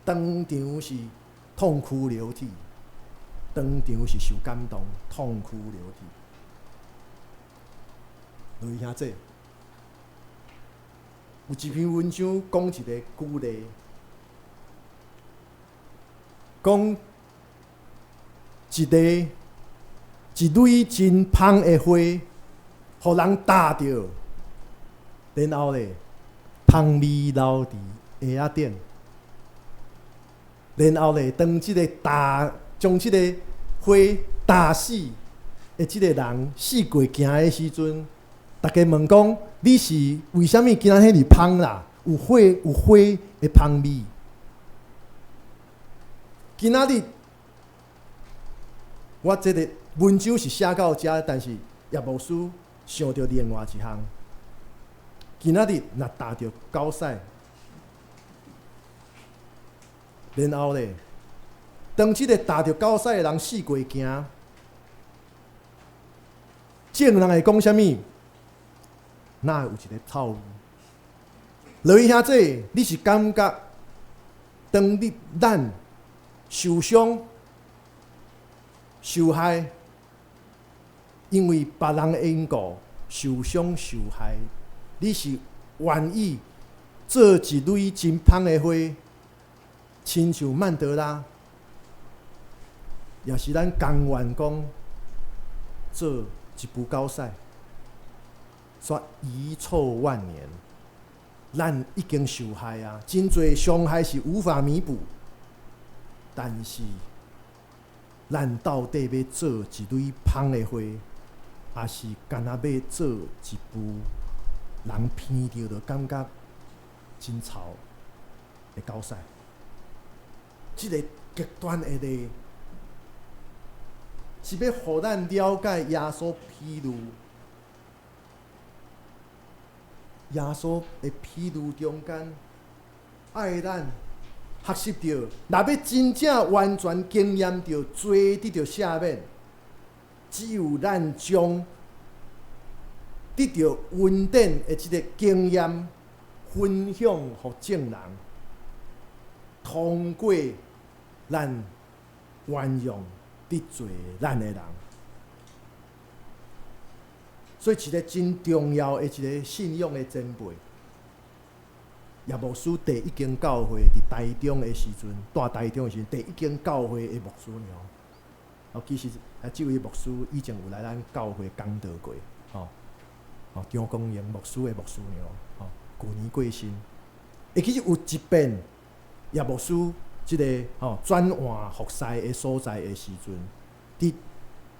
當場是痛哭流涕，當場是受感動，痛哭流涕。各位兄弟，有一篇文章講一个舉例，講一蕊真芳的花，予人踏著，然後咧，芳味留佇鞋仔頂。然後咧，當這個踏將這个花踏死的這个人四過行的時陣，逐家問講：你是為啥物今仔彼爾芳啦？有花有花的芳味。今仔日我這个文章是寫到遮，但是葉牧師想著另外一項。今仔日若踏著狗屎，然後咧，當這个踏著狗屎的人四過行，眾人會講啥物？哪會有一个臭味？落去遐濟，你是感覺當你咱受傷、受害，因為別人的因故受傷受害，你是願意做一蕊真芳的花，親像曼德拉，抑是咱甘願講做一浡狗屎，煞遺臭萬年。咱已經受害啊，真濟傷害是無法彌補。但是，咱到底欲做一蕊芳的花，抑是干焦欲做一浡人闻著就感覺真臭的狗屎？這个極端的例，是欲予咱了解耶穌譬喻，耶穌的譬喻中間，愛咱學習著，若欲真正完全經驗著罪得著赦免，只有咱將得著恩典的這个經驗分享予眾人，通過咱原諒得罪咱的人。所以，一个真重要的一个信仰的前輩，葉牧師第一間教會佇台中的時陣，蹛台中的時陣，第一間教會的牧師娘。哦，其實啊，這位牧師以前有來咱教會講道過，吼，哦，張光榮牧師的牧師娘，吼，舊年過身。欸，其實有一遍葉牧師這个吼轉換服侍的所在的時陣，佇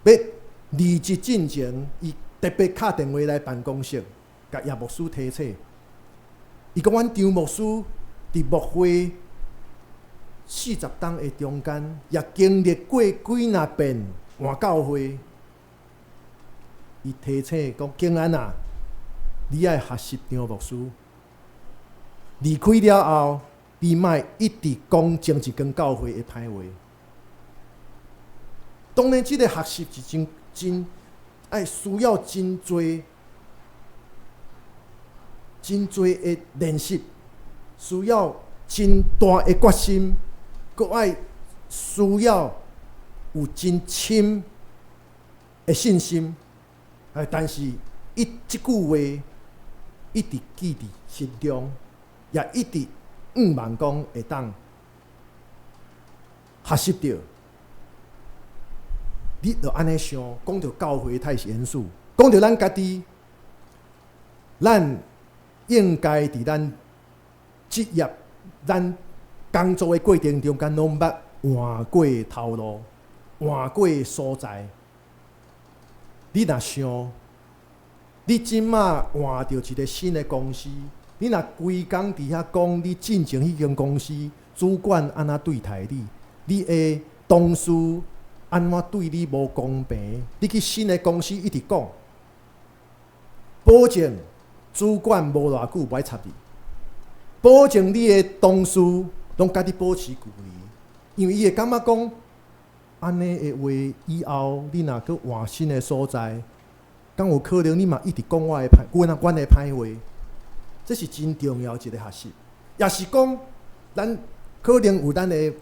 欲離職進前，伊特別敲電話來辦公室，共葉牧師提醒。伊講阮張牧師佇牧會40冬的中間，也經歷過幾若遍換教會。伊提醒講：景安啊，你愛學習張牧師。離開了後，你莫一直講前一間教會的歹話。當然，這个學習是真真愛需要真濟、真濟的練習，需要真大的決心，閣愛需要有真深的信心。哎，但是伊這句話一直記佇心中，也一直向望講會當學習著。你著按呢想，講著教會太嚴肅，講著咱家己，咱應該佇咱職業、咱工作的過程中間，攏捌換過頭路、換過所在。你若想，你這馬換著一个新的公司，你若規工佇遐講你進前彼間公司主管按怎對待你，你的同事按怎對你無公平，你去新的公司一直講，保證主管無偌久無愛插你，保證你的同事攏共你保持距離，因為伊會感覺講，按呢的話以後你若閣換新的所在，敢有可能你嘛一直講我的歹，阮的歹話，這是真重要一个學習。也是講，咱可能有咱的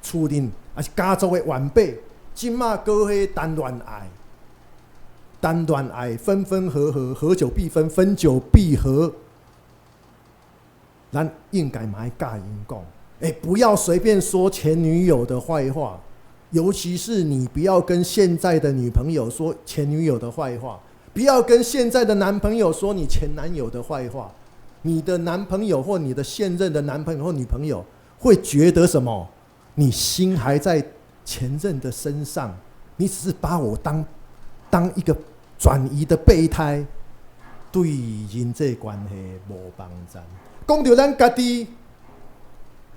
厝內，抑是家族的晚輩，這馬閣彼談戀愛，談戀愛分分合合，合久必分，分久必合。咱應該嘛愛教𪜶講，欸，不要隨便說前女友的壞話，尤其是你不要跟現在的女朋友說前女友的壞話，不要跟現在的男朋友說你前男友的壞話。你的男朋友或你的現任的男朋友或女朋友會覺得什麼？你心還在前任的身上，你只是把我當一個轉移的備胎，對人際關係無幫助。講著咱家己，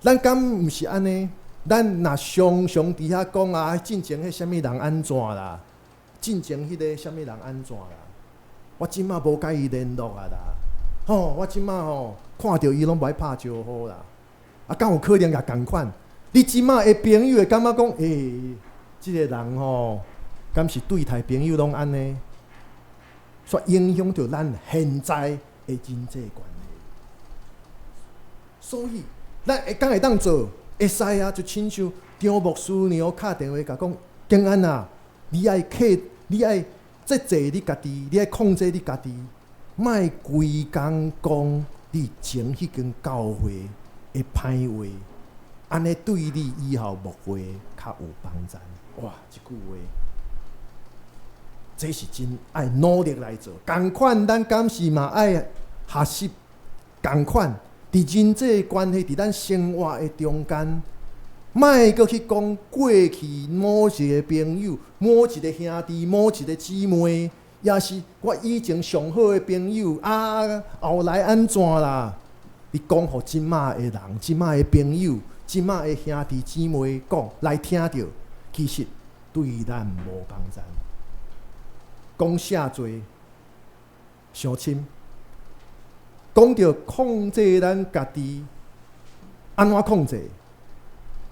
咱敢毋是按呢？咱若常常佇遐講啊，進前彼啥物人按怎啦？進前彼个啥物人按怎啦？我這馬無共伊聯絡啊啦！吼，我這馬吼看著伊攏無愛拍招呼啦！啊，敢有可能也仝款？你這馬的朋友會感覺講，欸，這个人吼，敢是對待朋友攏按呢？煞影響著咱現在的人際關係。所以，咱會敢會當做？會使啊，就親像張牧師娘敲電話共講，景安啊，你愛克，你愛節制你家己，你愛控制你家己，莫規工講你前彼間教會的歹話，按呢對你以後牧會較有幫助。哇，這句話，這是真愛努力來做。仝款，咱敢是嘛愛學習仝款，佇人際關係，佇咱生活的中間，莫閣去講過去某一個朋友、某一個兄弟、某一個姊妹，也是我以前上好的朋友啊，後來按怎啦？你講予這馬的人、這馬的朋友、這馬的兄弟姊妹講來聽著，其實對咱無幫助。講寫做傷深，講著控制咱家己，按怎控制？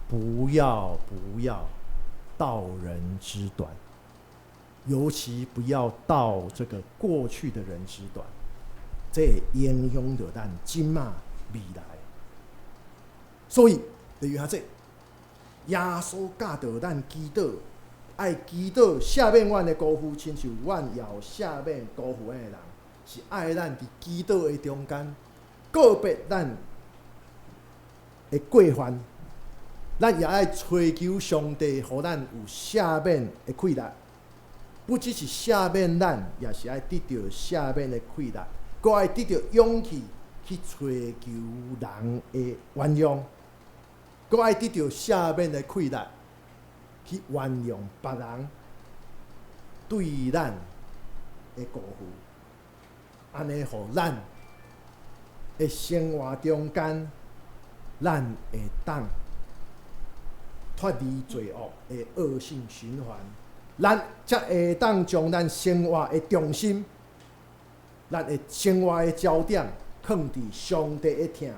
不要不要道人之短，尤其不要道這個過去的人之短，這會影響著咱這馬未來。所以，例如這，耶穌教導咱祈禱，愛祈禱赦免阮的辜負，親像阮也有赦免辜負阮的人，是愛咱佇祈禱的中間告別咱的過犯。咱也愛揣求上帝，予咱有赦免的氣力。不只是赦免咱，也是愛得著赦免的氣力，閣愛得著勇氣去揣求人的原諒，閣愛得著赦免的氣力去原諒別人對咱的辜負。按呢，予咱的生活中間，咱會當脫離罪惡的惡性循環，咱才會當將咱生活的重心、咱的生活的焦點，放佇上帝的疼，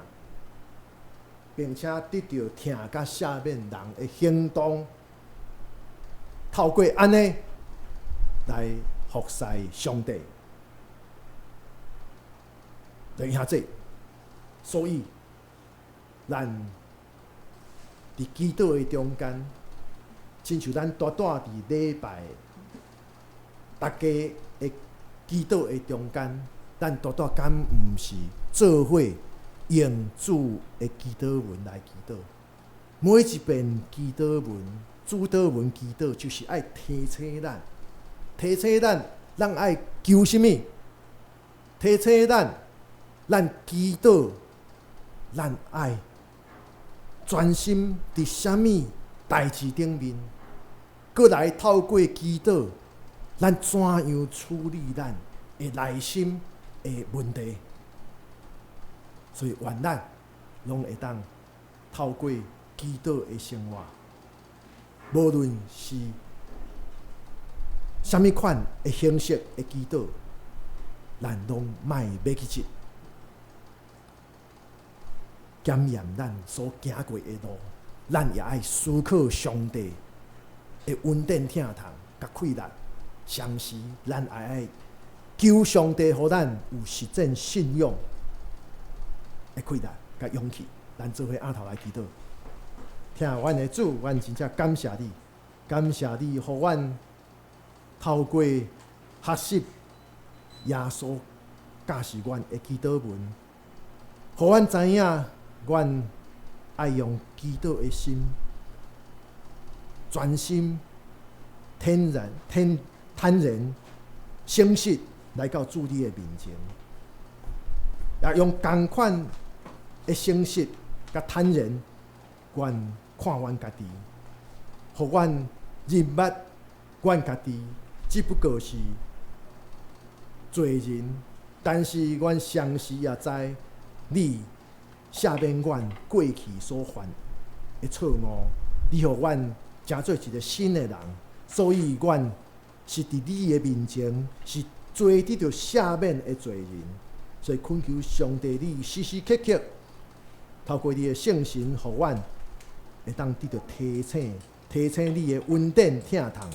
並且得著疼佮赦免人的行動，透過按呢來服侍上帝。等下這，所以咱佇祈禱的中間，親像咱拄拄佇禮拜，大家的祈禱的中間，咱拄拄敢毋是做伙用主的祈禱文來祈禱？每一遍祈禱文、主禱文祈禱，就是愛提醒咱，提醒咱，咱愛求啥物？提醒咱，咱祈禱，咱愛專心佇啥物代誌頂面，閣來透過祈禱，咱怎樣處理咱的內心的問題？所以，願咱攏會當透過祈禱的生活，無論是啥物款的形式的祈禱，咱攏莫欲去這檢驗咱所行過的路，咱也愛思考上帝的恩典疼痛佮氣力，同時咱也愛求上帝予咱有實踐信仰的氣力佮勇氣。咱做伙阿頭來祈禱，疼阮的主，阮真正感謝你，感謝你予阮透過學習耶穌教示阮的祈禱文，予阮知影，阮愛用祈禱的心，專心、坦然、坦坦然、誠實來到主你的面前。也用仝款的誠實佮坦然，阮看阮家己，予阮認捌阮家己，只不過是罪人，但是阮同時也知你赦免阮過去所犯的錯誤，你予阮成做一個新的人，所以阮是佇你的面前是罪得著赦免的罪人。所以懇求上帝，你時時刻刻透過你的聖神，予阮會當得著提醒，提醒你的恩典疼痛，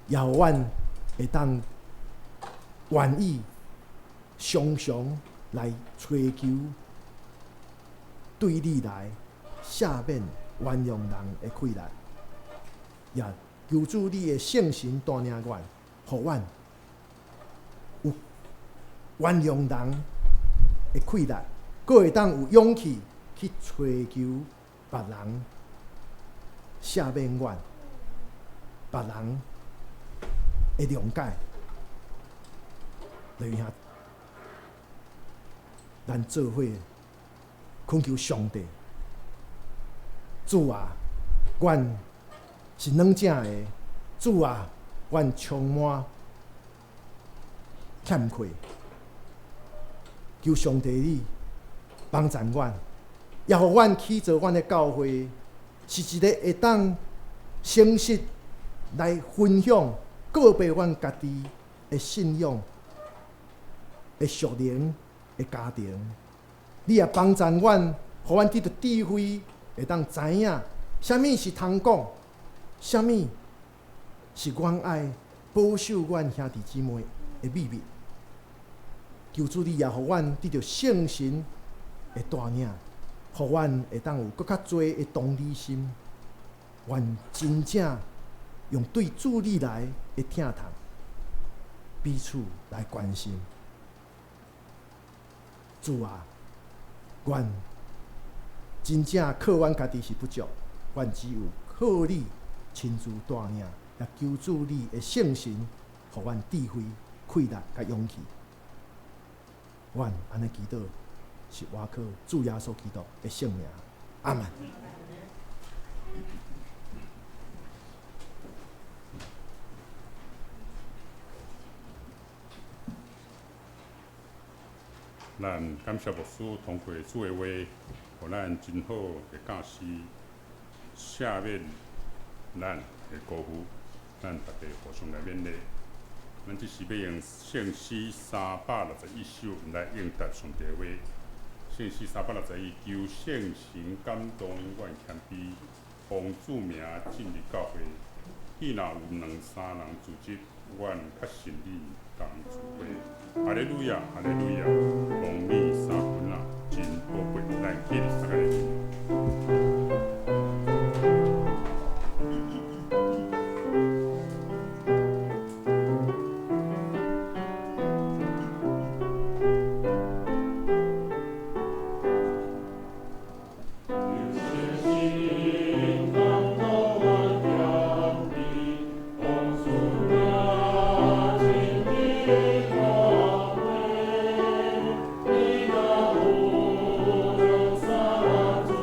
也予阮會當願意常常來揣求對你來赦免原諒人的氣力，也求主你的聖神帶領阮，予阮有原諒人的氣力，閣會當有勇氣去揣求別人赦免阮，別人的諒解。來兄，咱做伙懇求上帝，主啊，阮是軟正的，主啊，阮充滿欠缺，求上帝你幫助阮，也予阮起造阮的教會，是一個會當誠實來分享、告白阮家己的信仰的屬靈的家庭。你也幫助阮，予阮得著智慧，會當知影啥物是通講，啥物是阮愛保守阮兄弟姊妹的秘密。求主你也予阮得著聖神的帶領，予阮會當有閣較濟的同理心，阮真正用對主你來的疼痛，彼此來關心。主啊，阮真正靠阮家己是不足，阮只有靠你親自帶領，也求主你的聖神，予阮智慧、氣力佮勇氣。阮按呢祈禱，是倚靠主耶穌基督的聖名。阿門。咱感謝牧師通過主的話，予咱真好的教示，赦免咱的辜負，咱大家互相來勉勵。咱這時欲用聖詩361首來應答上帝的話。聖詩361，求聖神感動阮謙卑，奉主名進入教會。彼若有兩三人聚集，阮確信你同聚會。哈利路亞，哈利路亞，濃密三分啊，真寶貴，咱起立大家來聽。求聖神感動阮謙卑，奉主名進入教會。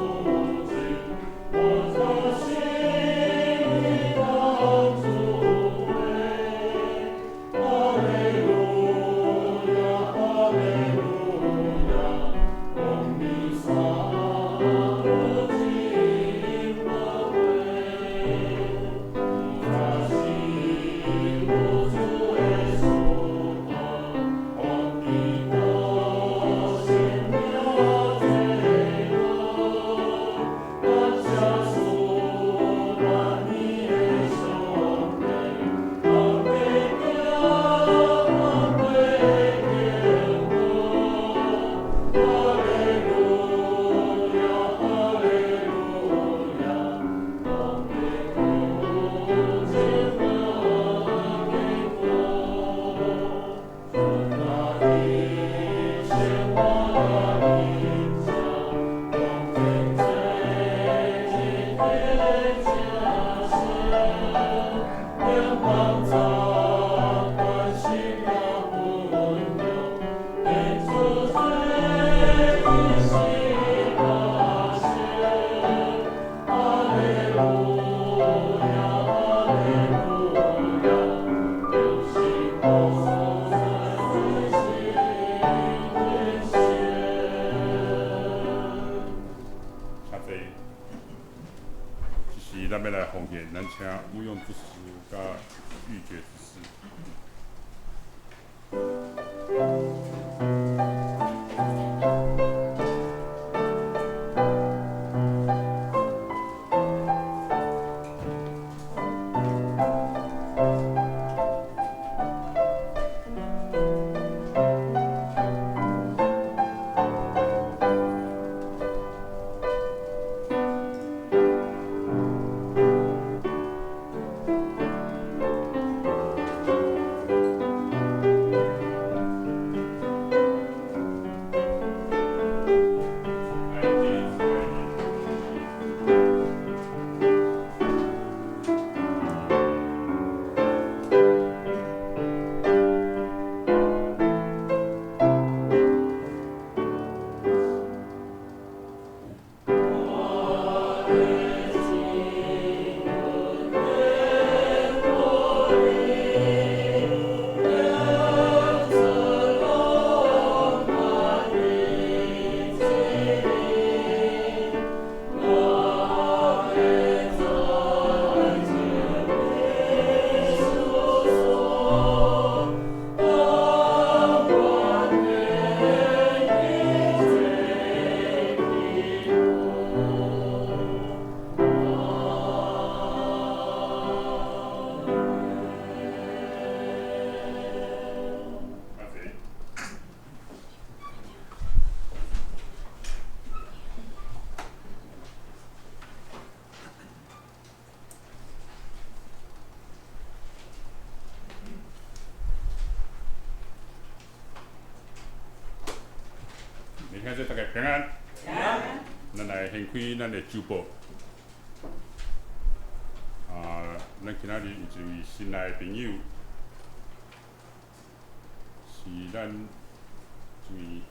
请坐。这时咱欲来奉献，咱请无用之师佮预觉之士。兄弟大家平安。咱来掀开咱的周报。啊，咱今仔日有一位新来的朋友，是咱一位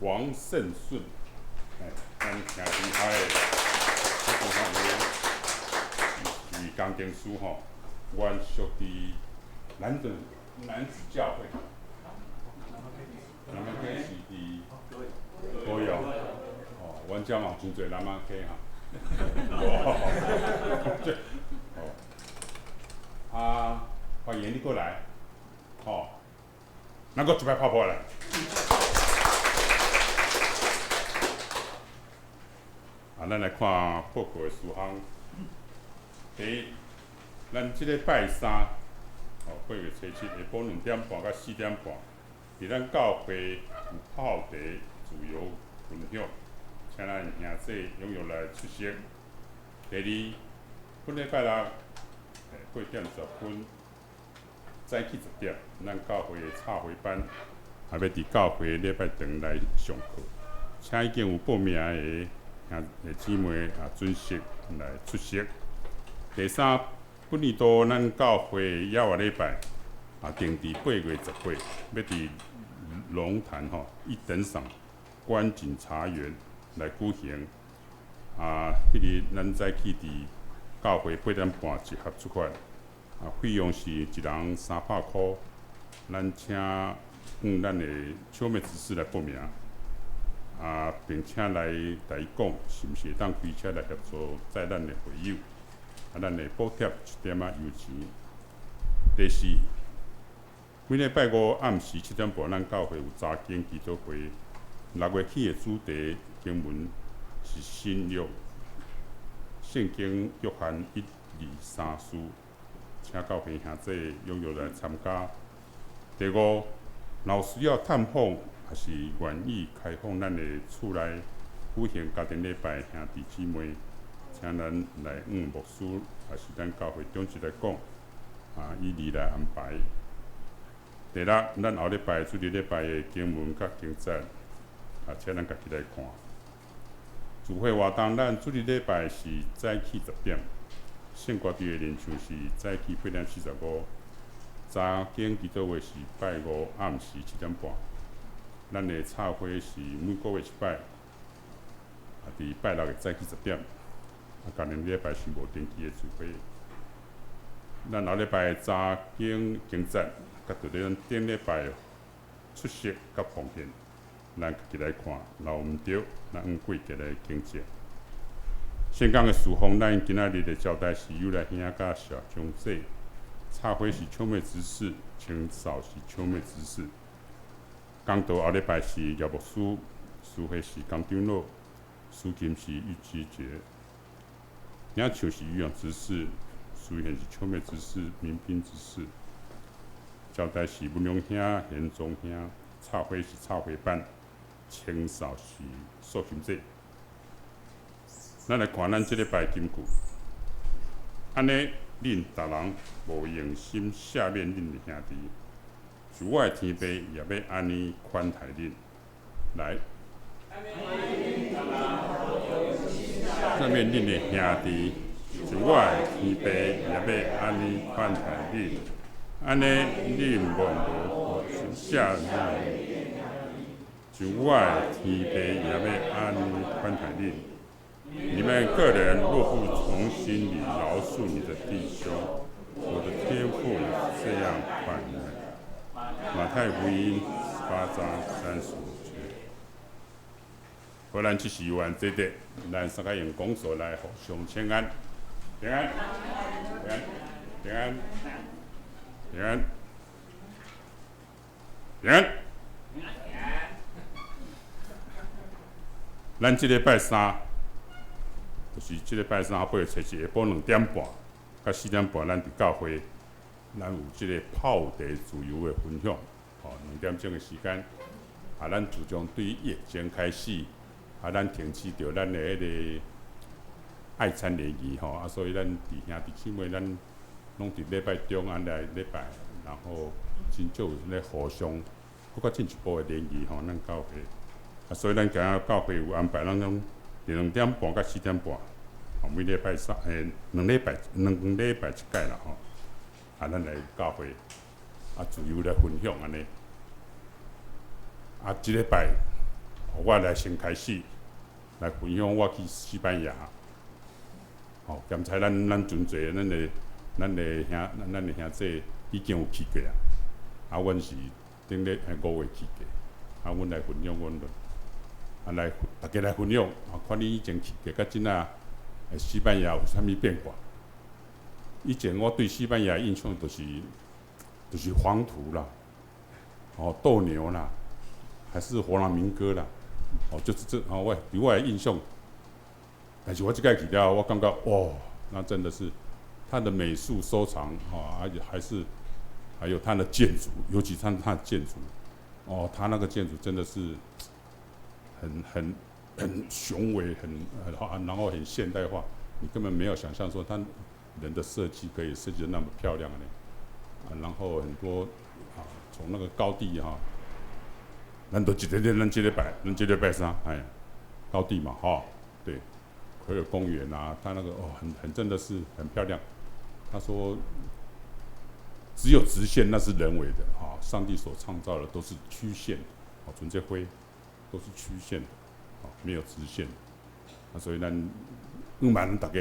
王胜顺，哎，咱兄弟遐的，伊是工程师吼，原属伫男子教会。南安溪是伫高雄，哦，阮遮嘛有真济南安溪哈。哦，啊，欢迎你过来，吼，咱阁一摆拍破来。啊，咱来看报告的事项。第一，咱这个拜三，哦，8月初7下晡2点半到4点半。伫咱教会有泡茶自由分享，请咱兄弟踊跃来出席。第二，本礼拜六，8点10分，早起10点，咱教会的插花班也欲伫教会礼拜堂来上课，请已经有报名的兄弟姊妹啊准时来出席。第三，本年度咱教会犹活礼拜。啊，定伫8月18，欲伫龙潭吼一等赏观景茶园来举行。啊，彼日咱早起伫教会8点半集合出发。啊，费用是一人300箍。咱请咱的秋妹执事来报名。啊，并且来共伊讲，是毋是会当开车来协助载咱的会友。啊，咱会补贴一点仔油钱。第四，每礼拜五暗时7点半，咱教会有查经祈祷会。6月起的主题经文是新约圣经约翰一、二、三书，请教会兄弟踊跃来参加。第五，若有需要探访，抑是愿意开放咱的厝内举行家庭礼拜，兄弟姊妹，请咱来向牧师，抑是咱教会长执来讲，啊，以利来安排。第六，咱后礼拜主日礼拜的经文佮经节，啊，请咱家己来看。聚会活动，咱主日礼拜是早起10点，圣歌队的练唱是早起8点45，查经祈祷会是拜五暗时7点半。咱的插花是每个月一摆，啊，伫拜六的早起10点。啊，家庭礼拜是无定期的聚会。咱後禮拜查經經節，佮著咱頂禮拜出席佮奉獻，咱家己來看，若有毋著，咱按季節來更正。岘港的事奉，咱今仔日的招待是有來兄佮小張姐，插花是秋妹執事，清掃是秋妹執事。講道後禮拜是葉牧師，司會是江長老，司琴是玉芝姐，領唱是余勇執事，司獻是秋妹執事、民兵執事。招待是文良兄、賢宗兄，插花是插花班，清掃是素琴姐。咱來看咱這禮拜金句，按呢，恁逐人無用心赦免恁的兄弟，就我的天父也欲按呢寬待恁。來，赦免恁的兄弟，就我的天父也欲按呢寬待恁。按呢，恁若無心赦免，就我的天父也欲按呢寬待恁。你們各人若不從心裡饒恕你的弟兄，我的天父也這樣待你們。馬太福音8章35節。好，咱這時完這個，咱三個用拱手來互相請安，平安，平安，平安，平安，平安。咱這禮拜三，就是這禮拜三8月初一下晡2點半到4點半，咱佇教會，咱有這個泡茶自由的分享，吼，2點鐘的時間。啊，咱自從對疫情開始，啊，咱停止著咱的彼個愛餐聯誼，吼，啊，所以咱弟兄弟姊妹，咱攏佇禮拜中按來禮拜，然後真少有咧互相，閣較進一步的聯誼，吼，咱教會，啊，所以咱今仔教會有安排，咱講2點半到4點半，吼，每禮拜三，兩禮拜一擺啦，吼，啊，咱來教會，啊，自由來分享按呢。啊，這禮拜我來先開始來分享我去西班牙，吼，剛才咱真濟咱的兄弟已經有去過啊，啊，阮是頂禮5月去過，啊，阮來分享阮的，啊，來大家來分享，啊，看你以前去過，佮這仔西班牙有啥物變化？以前我對西班牙印象就是黃土啦，哦，鬥牛啦，還是佛朗明哥啦，哦，就是這，哦，我對我的印象。但是我這擺去了，我感覺，哇，那真的是他的美術收藏，哦，而且還是還有他的建築，尤其他的建築，哦，他那個建築真的是很雄偉，然後很現代化，你根本沒有想象說他人的設計可以設計得那麼漂亮呢。啊，然後很多啊，從那個高地哈，咱都一個咱這禮拜，咱這禮拜三，哎，高地嘛，哈，對，還有公園啊，他那個哦，很真的是很漂亮。他說，只有直線那是人為的，啊，上帝所創造的都是曲線，哦，純粹灰都是曲線的，啊，沒有直線。啊，所以咱毋瞞大家，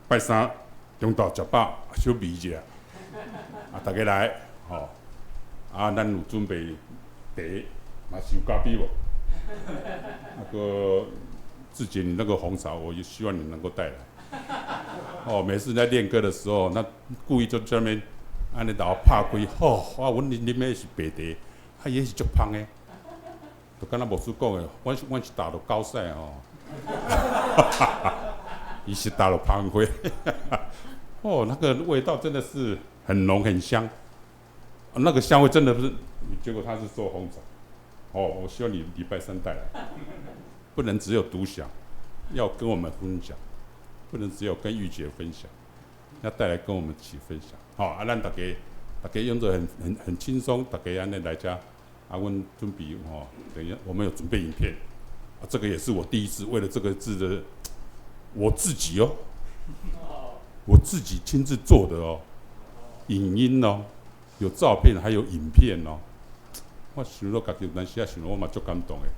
拜三中晝食飽，小味一下，啊，大家來，吼，啊，咱有準備茶，嘛是有咖啡無？那個志杰，你那個紅茶，我也希望你能夠帶來。哦，每次在練歌的時候，那故意就在那邊按呢頭拍開，吼，啊，阮啉的是白茶，啊，伊彼是足芳的，就敢若牧師講的，阮是打落狗屎吼，伊是打落芳花，哦，那個味道真的是很濃很香，那個香味真的不是，結果他是做紅茶，哦，我希望你禮拜三帶來，不能只有獨享，要跟我們分享。不能只有跟玉姐分享，要帶來跟我們一起分享。好，啊，咱大家用著很輕鬆，大家按呢來遮，啊，阮準備吼，等一下我們有準備影片，啊，這個也是我第一次為了這個字的，我自己哦，我自己親自做的哦，影音哦，有照片還有影片哦，我想到家己有當時啊想我嘛足感動的，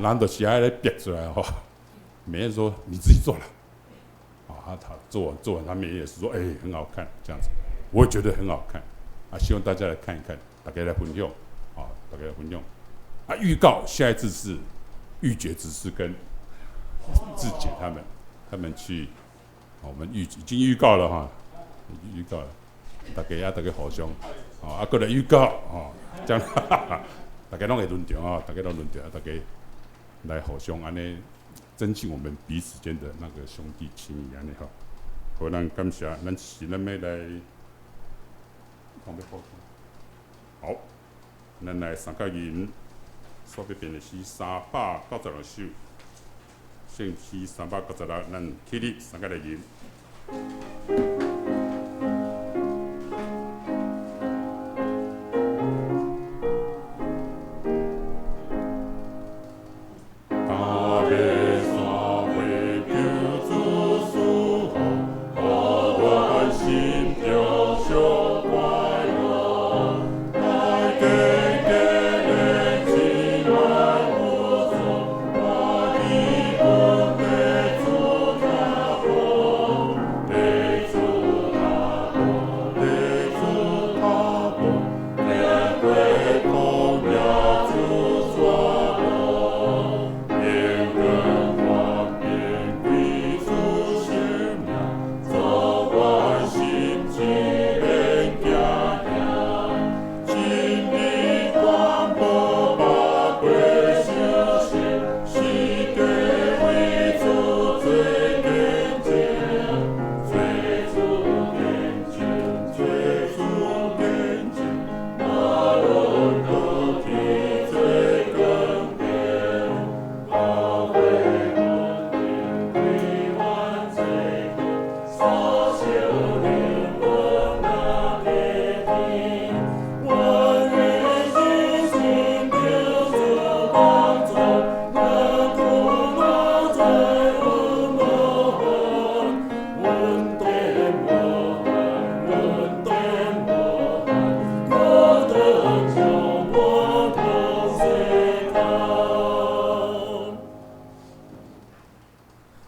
人就是愛咧逼出來吼。每人說你自己做了，啊，他做完，他們也是說，欸，很好看，這樣子，我也覺得很好看，啊，希望大家來看一看，大家來分享，啊，大家來分享，啊，預告下一次是玉潔執事跟志姐他們去，我們已經預告了哈，預告了，大家啊，大家互相，啊，過來預告，哦，這樣，大家攏會輪著啊，大家攏輪著，大家來互相按呢。增進我們彼此間的那個兄弟情誼，按呢吼。好，咱感謝，咱是咱欲來講欲好，咱來三角吟，所欲編的詩396首，聖詩396，咱起立三角來吟。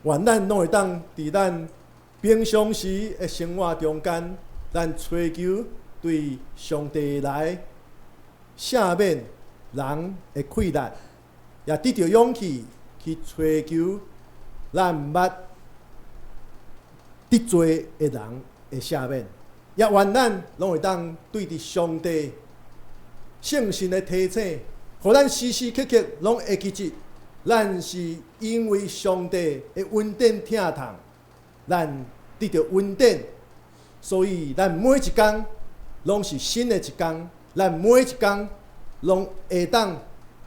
願咱攏會當佇咱平常時的生活中間，咱揣求對上帝來赦免人的氣力，也得著勇氣去揣求咱毋捌得罪的人的赦免，也願咱攏會當對佇上帝聖神的提醒，予咱時時刻刻攏會記得。咱是因為上帝的恩典疼痛，咱得著恩典，所以咱每一工攏是新的一工，咱每一工攏會當，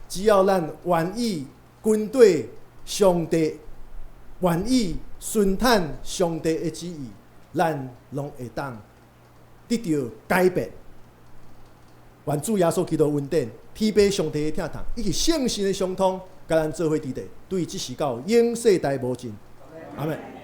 只要咱願意跟綴上帝，願意順趁上帝的旨意，咱攏會當得著改變。願主耶穌基督恩典、天父上帝的疼痛，以及聖神的相通，共咱做伙佇咧，對這時到永世代無盡。阿們。